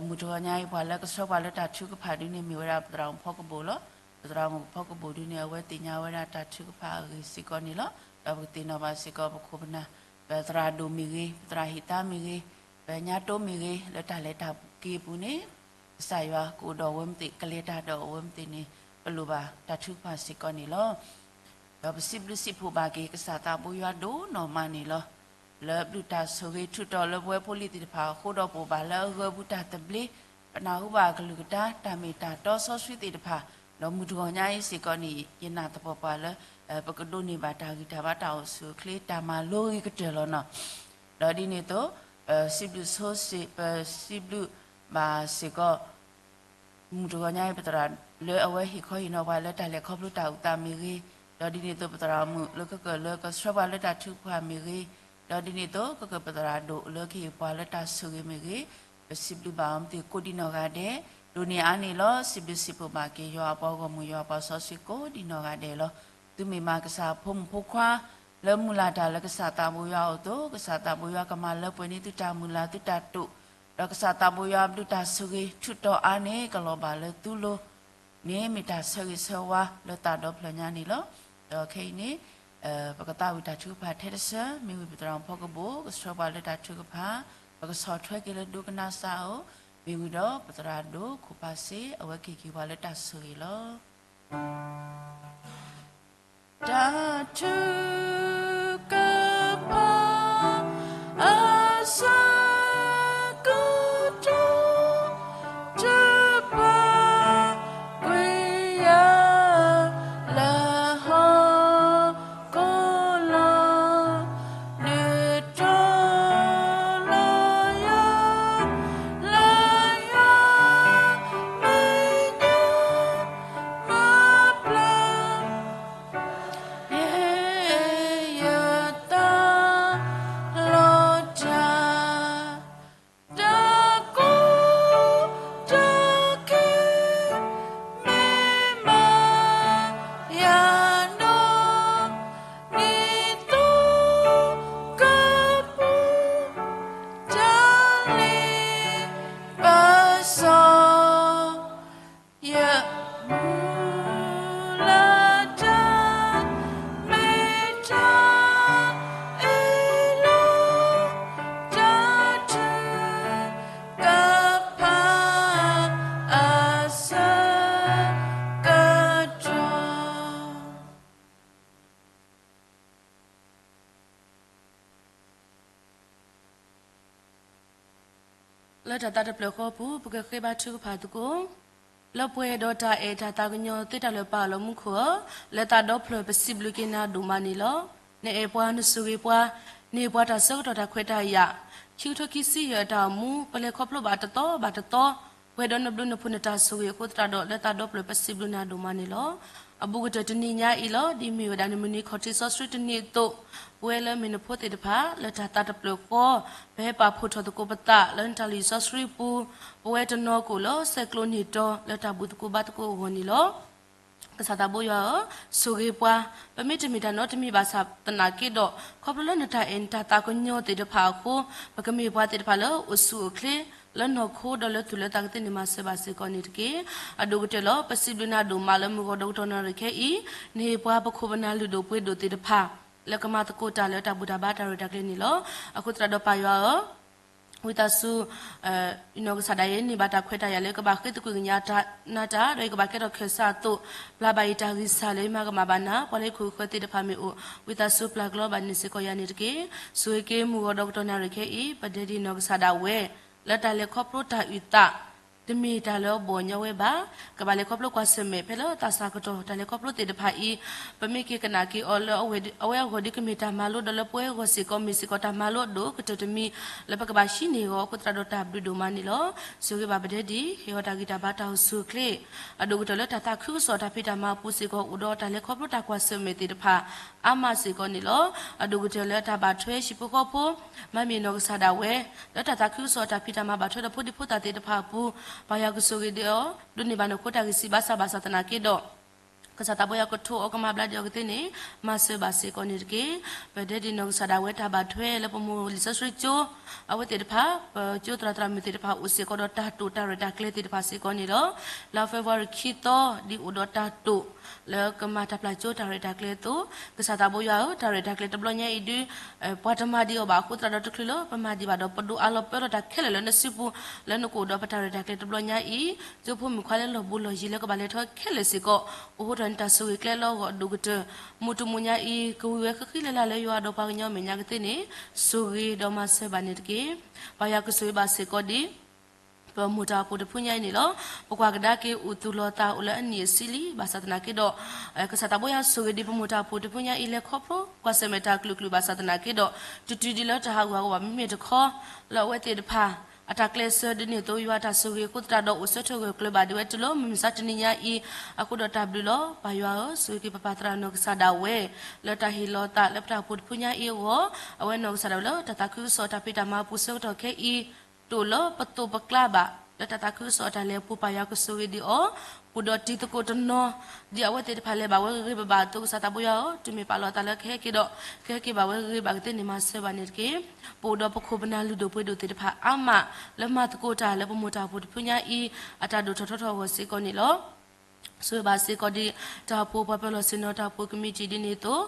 မုၢ်တဂီၤညါအံၤ ပှၤလၢကဆှၢပှၤလၢတၢ်ထုကဖၣ်ဒုန့ၣ် မ့ၢ်ဝဲဒၣ်ပသရၣ်မုၣ်ဖီကဘိၣ်လီၤ. ပသရၣ်မုၣ်ဖီကဘိၣ်ဒုန့ၣ် အဝဲသ့ၣ်ညါဝဲဒၣ်တၢ်ထုကဖၣ်အဂ့ၢ်စ့ၢ်ကီးန့ၣ်လီၤ. ဒီးပကသ့ၣ်နီၣ်ဘၣ်စ့ၢ်ကီး ပခိၣ်ပနၢ် ပသရၣ်ဒိၣ်မ့ၢ်ဂ့ၤ, ပသရၣ်ဟ့ၣ်သါမ့ၢ်ဂ့ၤ, ပညါတိမ့ၢ်ဂ့ၤ, လၢတၢ်လဲၤတၢ်က့ၤအပူၤန့ၣ် ကစၢ်ယွၤကအိၣ်ဒီးအဝဲမ့ၢ်သ့ၣ်, ကလဲၤတၢ်ဒီးအဝဲမ့ၢ်သ့ၣ်န့ၣ် ပလိၣ်ဘၣ်တၢ်ထုကဖၣ်စ့ၢ်ကီးန့ၣ်လီၤ. ဒီးပစံးဘျုးစံးဖှိၣ်ဘၣ်က့ၤ ကစၢ်သးဘိယွၤဒိၣ်နီၢ်မးန့ၣ်လီၤ. လၢအဘျုးတၢ်ဆိၣ်ဂ့ၤထုးထီၣ်လၢပဝဲဖိလံၤသ့ၣ်တဖၣ်အဃိဒီး ပအိၣ်ဘၣ်လၢအဂၢၤပူၤတၢ်သဘျ့, ပနၢ်ဟူဘၣ်အကလုၢ်ကထါ တၢ်မ့ၢ်တၢ်တီစီဆှံသ့ၣ်တဖၣ်, ဒီးမုၢ်တဂီၤညါအံၤစ့ၢ်ကီးန့ၣ် ယနာ်သပှၢ်ပှၢ်လၢ ပကဒိးန့ၢ်ဘၣ်တၢ်ဂံၢ်တၢ်ဘါတၢ်အိၣ်ဆူၣ်အိၣ်ချ့တၢ်မၤလိဂ့ၤကတၢၢ်လီၤနီၤ. ဒီးဒ်န့ၣ်အသိး ပစံးဘျုးဆိစ့ၢ်, ပစံးဘျုးဘၣ်စ့ၢ်ကီး မုၢ်တဂီၤညါအံၤ ပသရၣ်လၢအဝဲဟ့ၣ်ခီဟ့ၣ်နီၤပှၤလၢတၢ်လဲၤခီဖျိတၢ်အိၣ်သးမ့ၢ်ဂ့ၤ, ဒီးဒ်န့ၣ်အသိး ပသရၣ်မုၣ်လၢကကၢၢ်လၢကဆှၢပှၤလၢတၢ်ထုကဖၣ်မ့ၢ်ဂ့ၤ, ဒီးဒ်န့ၣ်အသိး ကကၢၢ်ပသရၣ်ဒိၣ်လၢကဟ့ၣ်ပှၤလၢတၢ်ဆိၣ်ဂ့ၤမ့ၢ်ဂ့ၤ, ပစံးဘျုးဘၣ်အီၤမ့ၢ်သ့ၣ်ကိးဒံနီၢ်ဂၤဒဲး, ဒိၣ်န့ၢ်အါန့ၣ်လီၤ. စံးဘျုးစံးဖှိၣ်ဘၣ်က့ၤ ယွၤအပှၤဂီၢ်မုၢ် ယွၤအပှၤစီဆှံကိးဒံနီၢ်ဂၤဒဲးလီၤ. သုမ့ၢ်မၤကစၢ်ဖိမုၣ်ဖိခွါ လၢမုၢ်လၢ်တၢ်လၢကစၢ်သးဘိယွၤအအိၣ်အသိး, ကစၢ်သးဘိယွၤကမၤလၢပှဲၤန့ၢ်သုတၢ်မုၢ်လၢ်သုတၢ်တိာ်, ဒီးကစၢ်သးဘိယွၤအဘျုးတၢ်ဆိၣ်ဂ့ၤ ထုးထီၣ်အါန့ၢ်ကလီၤဘၣ်လၢသုလိၤ န့ၣ်မ့ၢ်တၢ်ဆၢဂ့ၤဆၢဝါလၢသးဒီဖျၢၣ်ညါန့ၣ်လီၤ. ဒီးခဲအံၤန့ၣ် ပကသးဝံၣ်တၢ်ထုကဖၣ်ထဲတဆၢ, မ့ၢ်ဝံၤပသရၣ်မုၣ်ဖီကဘိၣ် ကဆှၢပှၤလၢတၢ်ထုကဖၣ်, ပကဆီၣ်ထွဲက့ၤလၢဒိကနၣ်စၢ်အအိၣ်, မ့ၢ်ဝံၤဒီးပသရၣ်ဒိၣ်ခိၣ်ဖးစ့ အဝဲကဟ့ၣ်က့ၤပှၤလၢတၢ်ဆိၣ်ဂ့ၤလီၤ. တၢ်ထုကဖၣ် အဆၢကတီၢ် ထုးဖးကွံာ်ယၤ လၢဟီၣ်ခိၣ်လီၤ, ဒုးတီၤလီၤယၤ လၢယွၤမဲာ်ညါ မၤဘျါ ယသးလီၤတၢ်, တၢ်ကူတၢ်က့ မ့ၢ်မၤယၤနီၢ်, ဒ်သိးကပူၤ တၢ်လ့ပစီ ယမုၢ်လၢ်တၢ် မ့ၢ်တၢ်အ့ၣ်လိာ် တၢ်ထုကဖၣ် အဆၢကတီၢ် လၢတၢ်သးတဖျၢၣ်ဃီအပူၤ ပကဃ့ဘါထုကဖၣ်သကိး, လၢပှဲၤဒီးတၢ်အဲၣ်တၢ်သးကညီၤသ့တၢ်လၢာ်ပာ်အလီၢ်မူခိၣ်ဧၢ, လၢသးဒီဖျၢၣ်ပစံးဘျုးက့ၤနၤဒိၣ်မးန့ၣ်လီၤ. နအဲၣ်ပှၤ နဆိၣ်ဂ့ၤပှၤ, နဟ့ၣ်ပှၤတၢ်ဆၢကတီၢ်တၢ်ခွဲးတၢ်ယာ်, ခံကထိခံဆံယဲၢ်အတၢ်အိၣ်မူ ပလဲၤခီဖျိဘၣ်တသီဘၣ်တသီ, ပှဲၤဒီးနဘျုးနဖှိၣ်နတၢ်ဆိၣ်ဂ့ၤအဃိသတးဒီး လၢသးဒီဖျၢၣ်ပစံးဘျုးနၤဒိၣ်မးန့ၣ်လီၤ. အဘူးကတၢၢ်တနံၤညါအံၤလီၤ. ဒ်မ့ၢ်ဝဲဒၣ်နမုၢ်နံၤခီၣ်ထံးစီဆှံတနံၤအသိး, ပဝဲလၢမ့ၢ်နဖိသ့ၣ်တဖၣ် လၢတၢ်သးတဖျၢၣ်ဃီ, ပဟဲပာ်ဖှိၣ်ထီၣ်သကိးပသးလၢနတၢ်လုၢ်စီဆှံပူၤ, ပဝဲတနီၤကအိၣ်လၢဆဲးကျိးနံၤတီၤ လၢတၢ်ဘူၣ်သကိးဘါသကိးအဂီၢ်န့ၣ်လီၤ. ကစၢ်သးဘိယွၤဧၢ, ဆိၣ်ဂ့ၤပှၤ, ပမ့ၢ်တမ့ၢ်တၢ်နီတမံၤဘၣ်ဆၣ်သနာ်က့ဒီး, ခီဖျိလၢနတၢ်အဲၣ်နတၢ်သးကညီၤသ့ၣ်တဖၣ်အဃိ, ပကမ့ၢ်ပှၤသ့ၣ်တဖၣ်လၢအိၣ်ဆူၣ်အိၣ်ချ့ လၢနီၢ်ခိဒီးလၢသူၣ်လၢသးကသ့န့ၣ် မၤစၢၤဘၣ်စ့ၢ်ကီးန့ၣ်တက့ၢ်. အဒိၣ်ကတၢၢ်လီၤ. ပစံးဘျုးနၤဒိၣ်မးလၢမုၢ်ဂီၤဒီကတီၢ်နၣ်ရံၣ်ခဲအံၤ, နဟ့ၣ်ပှၤပခိၣ်ပနၢ်လုၢ်ဒိၣ်ပှ့ၤဒိၣ်သ့ၣ်တဖၣ် လၢကမၤသကိးတၢ်လၢတၢ်ဘူၣ်တၢ်ဘါတၢ်ရဲၣ်တၢ်ကျဲၤန့ၣ်လီၤ. အဃိသတးဒီးပၢ်ယွၤဧၢ, ဝံသးစူၤ နီၢ်ကစၢ်ဒၣ်ယဲန့ၢ်ဘၣ်တၢ်ခွဲးတၢ်ယာ်လၢ ကဘၣ်ဃ့သကွံာ်ကညးနၤတၢ် ဒီးယကဘၣ်ကဲထီၣ်ခၢၣ်စးအသိး, ပျၢ်ဘၣ်ယတၢ်ဂံၢ်စၢ်လၢယမၤကမၣ်ဘၣ်နၤ, ပှၤလၢခိၣ်ဃၢသ့ၣ်တဖၣ်မ့ၢ်အိၣ်, ဝံသးစူၤပျၢ်ကျီဘၣ်န့ၢ်စ့ၢ်ကီးယၤန့ၣ်တက့ၢ်. ဆိၣ်ဂ့ၤက့ၤမုၢ်ဂီၤဒီးကတီၢ်နၣ်ရံၣ်ခဲအံၤ ပဒဲဒံးနီၢ်ကစၢ်ဒၣ်ဝဲ လၢတၢ်လဲၤခီဖျိတၢ်အုၣ်သး တမ့ၢ်တၢ်လၢအဘီၣ်ညီဝဲဘၣ်. ကဘၣ်လဲၤခီဖျိကွၢ်ဆၢၣ်မဲာ်ဖဲလၢသးစၢ်ကတီၢ် တၢ်လဲၤခီဖျိသ့ၣ်တဖၣ်အံၤ, ပမ့ၢ်က့ၤကနၣ်က့ၤအီၤလၢအဝဲအဂီၢ်ဒ်ကမ့ၢ်တၢ်မၤလိ ဒီးလၢပဝဲအဂီၢ်စ့ၢ်ကီး မ့ၢ်စ့ၢ်ကီးတၢ်မၤလိအဒိၣ်ကတၢၢ်တမံၤ လၢပကဘၣ်ဟံးန့ၢ်အဂီၢ် အဃိသတးဒီးတၢ်ဘျုးဒိၣ်မးန့ၣ်လီၤ. ဆိၣ်ဂ့ၤဘၣ်ပဒဲဒံး ဟ့ၣ်အီၤတၢ်ဂံၢ်တၢ်ဘါတၢ်အိၣ်ဆူၣ်အိၣ်ချ့ အဒိၣ်ကတၢၢ်လၢတၢ်သးခုကစီၣ်တၢ်ဖံးတၢ်မၤအပူၤစ့ၢ်ကီး အိၣ်ဒီးတၢ်လဲၤခီဖျိတၢ်ကွၢ်ဆၢၣ်မဲာ်သ့ၣ်တဖၣ် အါမးစ့ၢ်ကီးန့ၣ်လီၤ. အဒိၣ်ကတၢၢ်လၢတၢ်ဘၣ်ထွဲဟံၣ်ဖိဃီဖိ မၤမ့ၢ်နီၢ်ကစၢ်ဒၣ်ဝဲ လၢတၢ်သးခုကစီၣ်တၢ်ဖံးတၢ်မၤဘၣ်ထွဲဒီးဖိဒံဖိသၣ်သ့ၣ်တဖၣ်အပူၤ, ပၢ်ယွၤကဆိၣ်ဂ့ၤဒံးအီၤ ဒိးန့ၢ်ဘၣ်နီၢ်ခိတၢ်ဂံၢ်စၢ်ဘါစၢ်ဘၣ်ဆၣ်သနာ်က့ဒီး ကစၢ်သးဘိယွၤကထိးအီၤကမၤဘျါဒံးအီၤကသ့န့ၣ် မၤစၢၤဘၣ်စ့ၢ်ကီးန့ၣ်တက့ၢ်. ပဒဲဒံးနီၢ်ကစၢ်ဒၣ်ဝဲတၢ်ဘၣ်ထွဲလၢပမိၢ်လံာ်စီဆှံကၠိ အဝဲသ့ၣ်တဖၣ် ပကၠိသရၣ်သရၣ်မုၣ်သ့ၣ်တဖၣ်အိၣ်စ့ၢ်ကီးဒီးတၢ်တိာ်တၢ်ရဲၣ်တၢ်ကျဲၤသ့ၣ်တဖၣ်စ့ၢ်ကီးန့ၣ်လီၤ. လါဖ့ၤဘြူၤအါရံၤခံသီ ဒ်အိၣ်ဒီးတၢ်တိာ် လၢကမၤတၢ်ပျၢ်ကၠိတၢ်ရဲၣ်တၢ်ကျဲၤအသိး, ကစၢ်သးဘိယွၤဧၢ, တၢ်ရဲၣ်တၢ်ကျဲၤတဘျီညါအံၤဒုး ပှၤတမၤဒံးအီၤဘၣ်အဃိသတးဒီး တချုးလၢပမၤဒံးဘၣ်ဒီး ပဒိးအးလီၤပၢလီၤတၢ်ခဲလၢာ်လၢနစုပူၤ လၢနကအိၣ်ဒီးပတၢ်ရဲၣ်တၢ်ကျဲၤတဘျီညါအံၤ, ကၠိဖိမုၣ်ခွါလၢလီၢ်ဘူးလီၢ်ယံၤလၢကဘၣ်လဲၤထီၣ်ခဲလၢာ်စ့ၢ်ကီး အိၣ်ဟိထီၣ်န့ၢ်တၢ်ဆိၣ်ဂ့ၤကျဲလၢအဂီၢ်အဒိၣ်ကတၢၢ်, မုၢ်တမုၢ်ညါအံၤ ကဝံၤဝဲဃံဃံလၤလၤလၢယွၤဒီးပှၤကညီမဲာ်ညါကသ့န့ၣ် ဆိၣ်ဂ့ၤဒီးမၤစၢၤဘၣ်န့ၣ်တက့ၢ်. ပၢ်ယွၤကဆိၣ်ဂ့ၤဘၣ်စ့ၢ်ကီးဒံး ပမိၢ်တၢ်အိၣ်ဖှိၣ်တဖုညါအံၤန့ၣ်လီၤ. ပကွၢ်ကဒါက့ၤအိၣ်သူၣ်လီၤသးအိၣ်လၢအနံၣ်အဆံလံ ဘၣ်ဆၣ်သနာ်က့ဒီး ကစၢ်သးဘိယွၤဆိၣ်ဂ့ၤဒံးပမိၢ်တၢ်အိၣ်ဖှိၣ်တဖုညါအံၤ လဲၤခီဖျိကွၢ်ဆၢၣ်မဲာ်တၢ်ကလုာ်ကလုာ်ဘၣ်ဆၣ်သနာ်က့ဒီး တတုၤဒံးလၢတၢ်ဟးဂူာ်ဟးဂီၤဘၣ် မ့မ့ၢ်တခီ လၢအဝဲသ့ၣ်တဖၣ် အတၢ်ကျဲးစၢးဒ်န့ၣ်အသိး ယွၤတၢ်ဆိၣ်ဂ့ၤအဃိသတးဒီး အိၣ်ဆၢထၢၣ်ဂၢၢ်ကျၢၤဘၣ်ဒံးဝဲတုၤလၢမုၢ်မဆါတနံၤညါအံၤ, အဃိဒီးတၢ်ဘျုးလီၤ. ပၢ်ယွၤဧၢ, ဆိၣ်ဂ့ၤက့ၤပပၢ်သရၣ်နီၢ်ကစၢ်ဒၣ်ဝဲ လၢတၢ်ဟ့ၣ်လီၤသးလၢပတၢ်အိၣ်ဖှိၣ်တဖုညါအံၤအဂီၢ်, အဝဲနီၢ်ကစၢ်ဒၣ်ဝဲလၢတၢ်သးခုကစီၣ်တၢ်ဖံးတၢ်မၤအပူၤဆၢကတီၢ်ခဲအံၤ တအိၣ်လၢပသိးပကျါဘၣ်, လၢတၢ်သးခုကစီၣ်တၢ်လဲၤအပူၤ ပၢ်ယွၤကဆိၣ်ဂ့ၤဒံးအီၤ, ပူၤဒီးတံၤသကိးတနီၤ ဒ်အဝဲသ့ၣ်တဖၣ်လဲၤဘၣ်ဝဲဂ့ၤဂ့ၤဘၣ်ဘၣ်အသိး ကစၢ်သးဘိယွၤဧၢ, တုၤမ့ၢ်ပာ်လီၤအသးလၢကဟဲက့ၤဒီး ကဟဲက့ၤဘၣ်ဝဲဂ့ၤဂ့ၤဘၣ်ကသ့န့ၣ် မၤစၢၤဘၣ်န့ၣ်တက့ၢ်. ပအိၣ်ဒီးပခိၣ်ပနၢ်လုၢ်ဒိၣ်ပှ့ၤဒိၣ်သ့ၣ်တဖၣ်အါမး လၢမၤသကိးတၢ်လၢပမိၢ်တၢ်အိၣ်ဖှိၣ်တဖုညါအံၤ အတၢ်ဒိၣ်ထီၣ်ထီထီၣ်အဂီၢ်စ့ၢ်ကီးန့ၣ်လီၤ. ဆိၣ်ဂ့ၤဘၣ်စ့ၢ်ကီးဒံး တၢ်အိၣ်ဖှိၣ်ပှၤပၢၤလီၢ်ဆ့ၣ်နီၤ တၢ်အိၣ်ဖှိၣ်ကမံးတံာ်ဒ်န့ၣ်အသိး,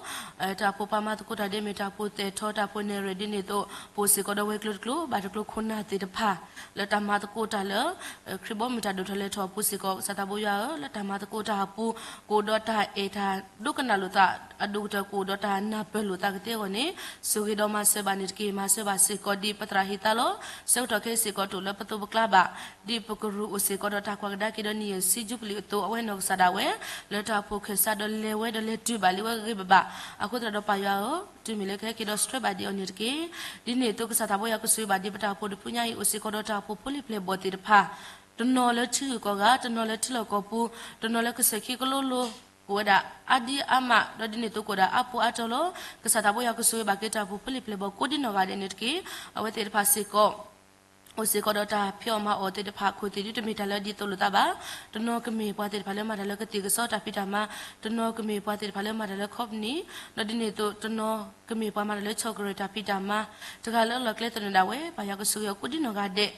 တၢ်အိၣ်ဖှိၣ်ပှၤမၤသကိးတၢ်ဒ်မ့ၢ်တၢ်အိၣ်ဖှိၣ်သဲးထီၣ် တၢ်အိၣ်ဖှိၣ်နဲၣ်ရွဲၣ်ဒ်န့ၣ်အသိး, ပအိၣ်စ့ၢ်ကီးဒီးဝဲၤကျိၤတကျိၤ ဘၣ်တကျိၤခိၣ်နၢ်သ့ၣ်တဖၣ် လၢတၢ်မၤသကိးတၢ်လၢ ခရံာ်ဘီမုၢ်တၢ်ဒိၣ်ထီၣ်လဲၤထီၣ်အပူၤစ့ၢ်ကီး ကစၢ်သးဘိယွၤဧၢ, လၢတၢ်မၤသကိးတၢ်အပူၤ ကအိၣ်ဒီးတၢ်အဲၣ်တၢ်ဒိကနၣ်လိာ်သး အဒိၣ်ကတၢၢ်ကအိၣ်ဒီးတၢ်နၢ်ပၢၢ်လိာ်သးကသ့အဂီၢ်န့ၣ် ဆိၣ်ဂ့ၤဒီးမၤစၢၤဘၣ်န့ၣ်တက့ၢ်. မၤစၢၤဘၣ်စ့ၢ်ကီးဒ်ပသရၣ်ဟ့ၣ်သါလီၤ. ဆၢကတီၢ်ခဲအံၤစ့ၢ်ကီးတအိၣ်လၢပသိးပကျါဘၣ်, ဒ်ပကရူၢ်အိၣ်စ့ၢ်ကီးဒီးတၢ်ကွၢ်ကဒါက့ၤဒီးနံၣ်ယဲၢ်ဆံယူဘလံၤအသိး အဝဲနီၢ်ကစၢ်ဒၣ်ဝဲ လၢတၢ်အိၣ်ဖှိၣ်ခၢၣ်စးဒီးလဲၤဝဲဒီးလဲၤတုၤဘၣ်လံဝဲဂ့ၤဂ့ၤဘၣ်ဘၣ်, အဃိသတးဒီးပၢ်ယွၤဧၢ, တုၤမ့ၢ်လၢကဟဲက့ၤဒီးဆှၢဘၣ်ဒံးအီၤန့ၣ်တက့ၢ်. ဒ်န့ၣ်အသိး ကစၢ်သးဘိယွၤကဆိၣ်ဂ့ၤဘၣ်ဒံးပတၢ်အိၣ်ဖှိၣ်တဖုညါအံၤ အိၣ်စ့ၢ်ကီးဒီးတၢ်အိၣ်ဖှိၣ်ဖိလံၤပျဲၢ်ဘီၣ်သ့ၣ်တဖၣ်, တနီၤလၢထံဂုၤကီၢ်ဂၤ, တနီၤလၢထံလီၢ်ကီၢ်ပူၤ, တနီၤလၢကစၢၢ်ခံကလိလိၤ, ကအိၣ်ဝဲဒၣ်အါဒံအါမး, ဒီးဒ်န့ၣ်အသိးကအိၣ်ဒၣ်အါဖိအါတီၤလီၤ. ကစၢ်သးဘိယွၤကဆိၣ်ဂ့ၤဘၣ်က့ၤတၢ်အိၣ်ဖှိၣ်ဖိလံၤပျဲၢ်ဘီၣ်ကိးဒံနီၢ်ဂၤဒဲးန့ၣ်တက့ၢ်. အဝဲသ့ၣ်တဖၣ်စ့ၢ်ကီး အိၣ်စ့ၢ်ကီးဒီးတၢ်ဖံးအီၣ်မၤအီၣ်သ့ၣ်တဖၣ် ခိၣ်သ့ၣ်ဒုတမ့ၢ်တၢ်လၢဒ်သိးလိာ်သးဘၣ်. တနီၤကမ့ၢ်ပှၤသ့ၣ်တဖၣ်လၢမၤတၢ်လၢကသ့ၣ်ကစီတၢ်ဖံးတၢ်မၤ, တနီၤကမ့ၢ်ပှၤသ့ၣ်တဖၣ်လၢမၤတၢ်လၢ company, ဒီးဒ်န့ၣ်အသိး တနီၤကမ့ၢ်ပှၤမၤတၢ်လၢဆီၣ်ကရၢၢ်တၢ်ဖံးတၢ်မၤ, တဂၤလၢအလီၢ်ကျဲသနၢၣ်ဒၣ်ဝဲ ပၢ်ယွၤကဆိၣ်ဂ့ၤအီၤကိးဒံနီၢ်ဂၤဒဲး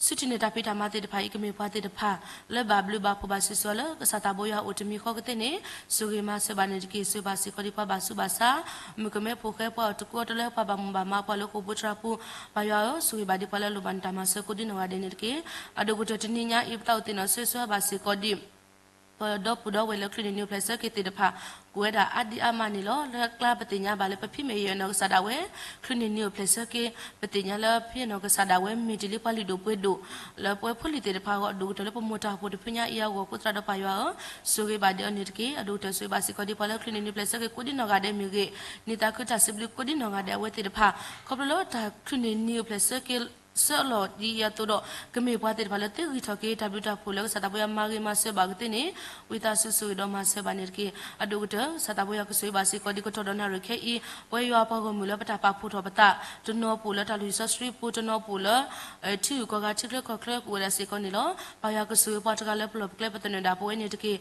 ဆူထံၣ်န့ၢ်တၢ်ဖံးတၢ်မၤသ့ၣ်တဖၣ်အံၤ ကမ့ၢ်ပှၤသ့ၣ်တဖၣ် လၢဘၣ်ဘျုးဘၣ်ဖှိၣ်ဘၣ်စံးဆၢလၢ ကစၢ်သးဘိယွၤအိၣ်တမံၤဃီကသ့န့ၣ် ဆိၣ်ဂ့ၤမၤစၢၤဘၣ်န့ၣ်တက့ၢ်. ဆိၣ်ဂ့ၤဘၣ်စ့ၢ်ကီးဒံးပှၤဘၣ်ဆူးဘၣ်ဆါ, မုၣ်ကမဲဖိဃဲပှၤအီၣ်တကူအီတလၢ ပှၤဘၣ်မူဘၣ်မၤ ပှၤလၢဃိာ်ပူၤတြၢ်ပူၤ, ပၢ်ယွၤဧၢ, ဆိၣ်ဂ့ၤဘၣ်ဒံးပှၤလၢအလိၣ်ဘၣ်နတၢ်မၤစၢၤကိးဒံနီၢ်ဂၤဒဲးန့ၣ်တက့ၢ်. အဒိၣ်ကတၢၢ်တနံၤညါအံၤ ပသးအိၣ်သ့ၣ်နီၣ်ဆၢဆၢဘၣ်စ့ၢ်ကီးဒံး ပဒီပုၢ်ဒီဝဲၢ်လၢ ချုးန့ၢ်နံၤအိၣ်ဖျဲၣ်ဆၢက့ၤသ့ၣ်တဖၣ် ကအိၣ်ဝဲဒၣ်အါဒံအါမးန့ၣ်လီၤ. လၢကျါပသ့ၣ်ညါဘၣ်လၢ ပဖံးမ့ၢ်ယဲၢ်နီၢ်ကစၢ်ဒၣ်ဝဲ ချုးန့ၢ်နံၤအိၣ်ဖျဲၣ်ဆၢက့ၤ, ပသ့ၣ်ညါလၢဖံးယဲၢ်နီၢ်ကစၢ်ဒၣ်ဝဲ မ့ၢ်တ့ၢ်လံပှၤလုၢ်ဒိၣ်ပှ့ၤဒိၣ် လၢပဝဲဖိလံၤသ့ၣ်တဖၣ်အဂီၢ် အဒိၣ်ကတၢၢ်လၢပမိၢ်တၢ်အိၣ်ဖှိၣ်တဖုညါအံၤအဂီၢ်အဃိသတးဒီး ပၢ်ယွၤဧၢ, ဆိၣ်ဂ့ၤဘၣ်ဒံးအီၤန့ၣ်တက့ၢ်. အဒိၣ်ကတၢၢ်ဆိၣ်ဂ့ၤဘၣ်စ့ၢ်ကီးဒံးပှၤလၢ ချုးန့ၢ်နံၤအိၣ်ဖျဲၣ်ဆၢက့ၤကိးဒံနီၢ်ဂၤဒဲးမ့ၢ်ဂ့ၤ, နံၣ်သးခုတၢ်စံးဘျုးကိးဒံနီၢ်ဂၤဒဲးအဝဲသ့ၣ်တဖၣ် ခီဖျိလၢတၢ်ချုးန့ၢ်နံၤအိၣ်ဖျဲၣ်ဆၢက့ၤ ဆၢအလီၢ်ဒ်အံၤအသိးဒီး ကမ့ၢ်ပှၤသ့ၣ်တဖၣ်လၢသုဂံၢ်ထီၣ်က့ၤ တၢ်ဘျုးတၢ်ဖှိၣ်လၢကစၢ်သးဘိယွၤမၤဂ့ၤမၤစၢၤဘၣ်ကသ့န့ၣ် ဝံသးစူၤဆိၣ်ဂ့ၤဒီးမၤစၢၤဘၣ်န့ၣ်တက့ၢ်. အဒိၣ်ကတၢၢ် ကစၢ်သးဘိယွၤကဆိၣ်ဂ့ၤဘၣ်စ့ၢ်ကီးဒံးကတီၢ်ဒီးနၣ်ရံၣ်ခဲအံၤ ပဝဲယွၤပှၤဂီၢ်မုၢ်လၢပတၢ်ပာ်ဖှိၣ်ထီၣ်ပသး တနီၤပအိၣ်လၢတၢ်လုၢ်ဟံၣ်စီဆှံပူၤ, တနီၤပအိၣ်လၢ ထံဂုၤကီၢ်ဂၤထံချၢကီၢ်ချၢကအိၣ်ဝဲဒၣ်စ့ၢ်ကီးန့ၣ်လီၤ. ပၢ်ယွၤကဆိၣ်ဂ့ၤပှၤတဂၤလၢပလီၢ်ပကျဲပသနၢၣ်ဒၣ်ပဝဲန့ၣ်တက့ၢ်.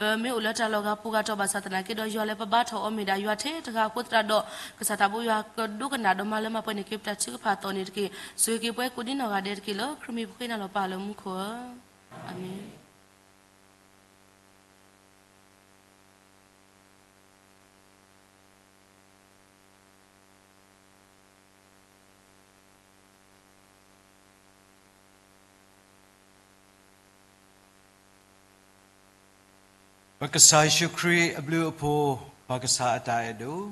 ပမ့ၢ်အိၣ်လၢတၢ်လီၢ်ဂၤပူၤဂၤတီၢ်ဘၣ်ဆၣ်သနာ်က့ဒီး ယွၤလၢပဘါထီၣ်အီၤမ့ၢ်ဒၣ်ယွၤထဲတဂၤအဃိသတးဒီး ကစၢ်သးဘိယွၤကဒိကနၣ်ဒီးမၤလၢမၤပှဲၤန့ၢ်က့ၤပတၢ်ထုကဖၣ်အသီၣ်န့ၣ်တက့ၢ်. ဆိၣ်ဂ့ၤက့ၤပဝဲကိးဒံနီၢ်ဂၤဒဲးတက့ၢ်လၢ ခရံာ်မံၤပဃ့နၤလီၤပၢ်လၢမူခိၣ်ဧၢ, အၤမ့ၣ်. ပကစၢ်ယ့ၣ်ၡူးခရံာ်အဘျုးအဖှိၣ်, ပၢ်ကစၢ်အတၢ်အဲၣ်ဒိၣ်,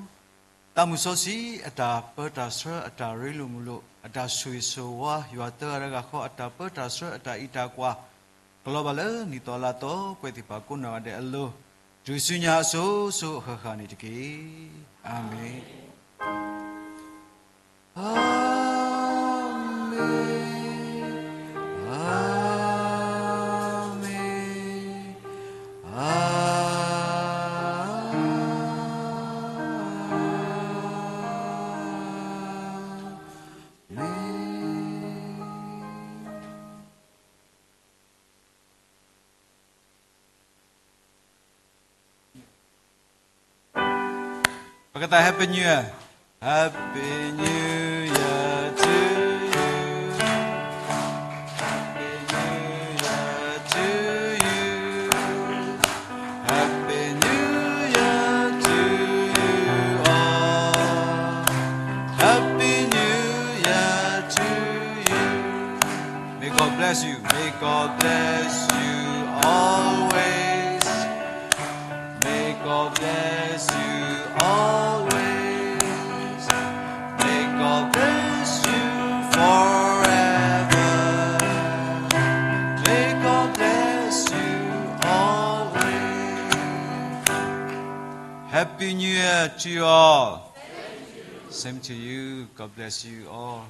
သးမုၢ်စီဆှံအတၢ်ပၢတၢ်ဆှၢအတၢ်ရ့လိာ်မုာ်လိာ်, အတၢ်ဆိၣ်ဂ့ၤဆိၣ်ဝါ ယွၤတဂၤတဂၤဃီအတၢ်ပၢတၢ်ဆှၢအတၢ်အံးတၢ်ကွၢ်, ကလီၤဘၣ်လၢနံၣ်သီလါသီ ပှဲၤသ့ၣ်တဖၣ်ကိးနီၢ်ဂၤဒဲးအလိၤ, တုၤဆူညါအစိၤစိၤအဃၣ်ဃၣ်န့ၣ်တက့ၢ်. အၤမ့ၣ်. အၤမ့ၣ်, အၤမ့ၣ်, အၤမ့ၣ်. ပကသး Happy New Year. Happy New Year to you. Happy New Year to you. Happy New Year to you all. Happy New Year to you. May God bless you. May God bless you always. May God bless you always. May God bless you forever. May God bless you always. Happy New Year to you all. Same to you. God bless you all.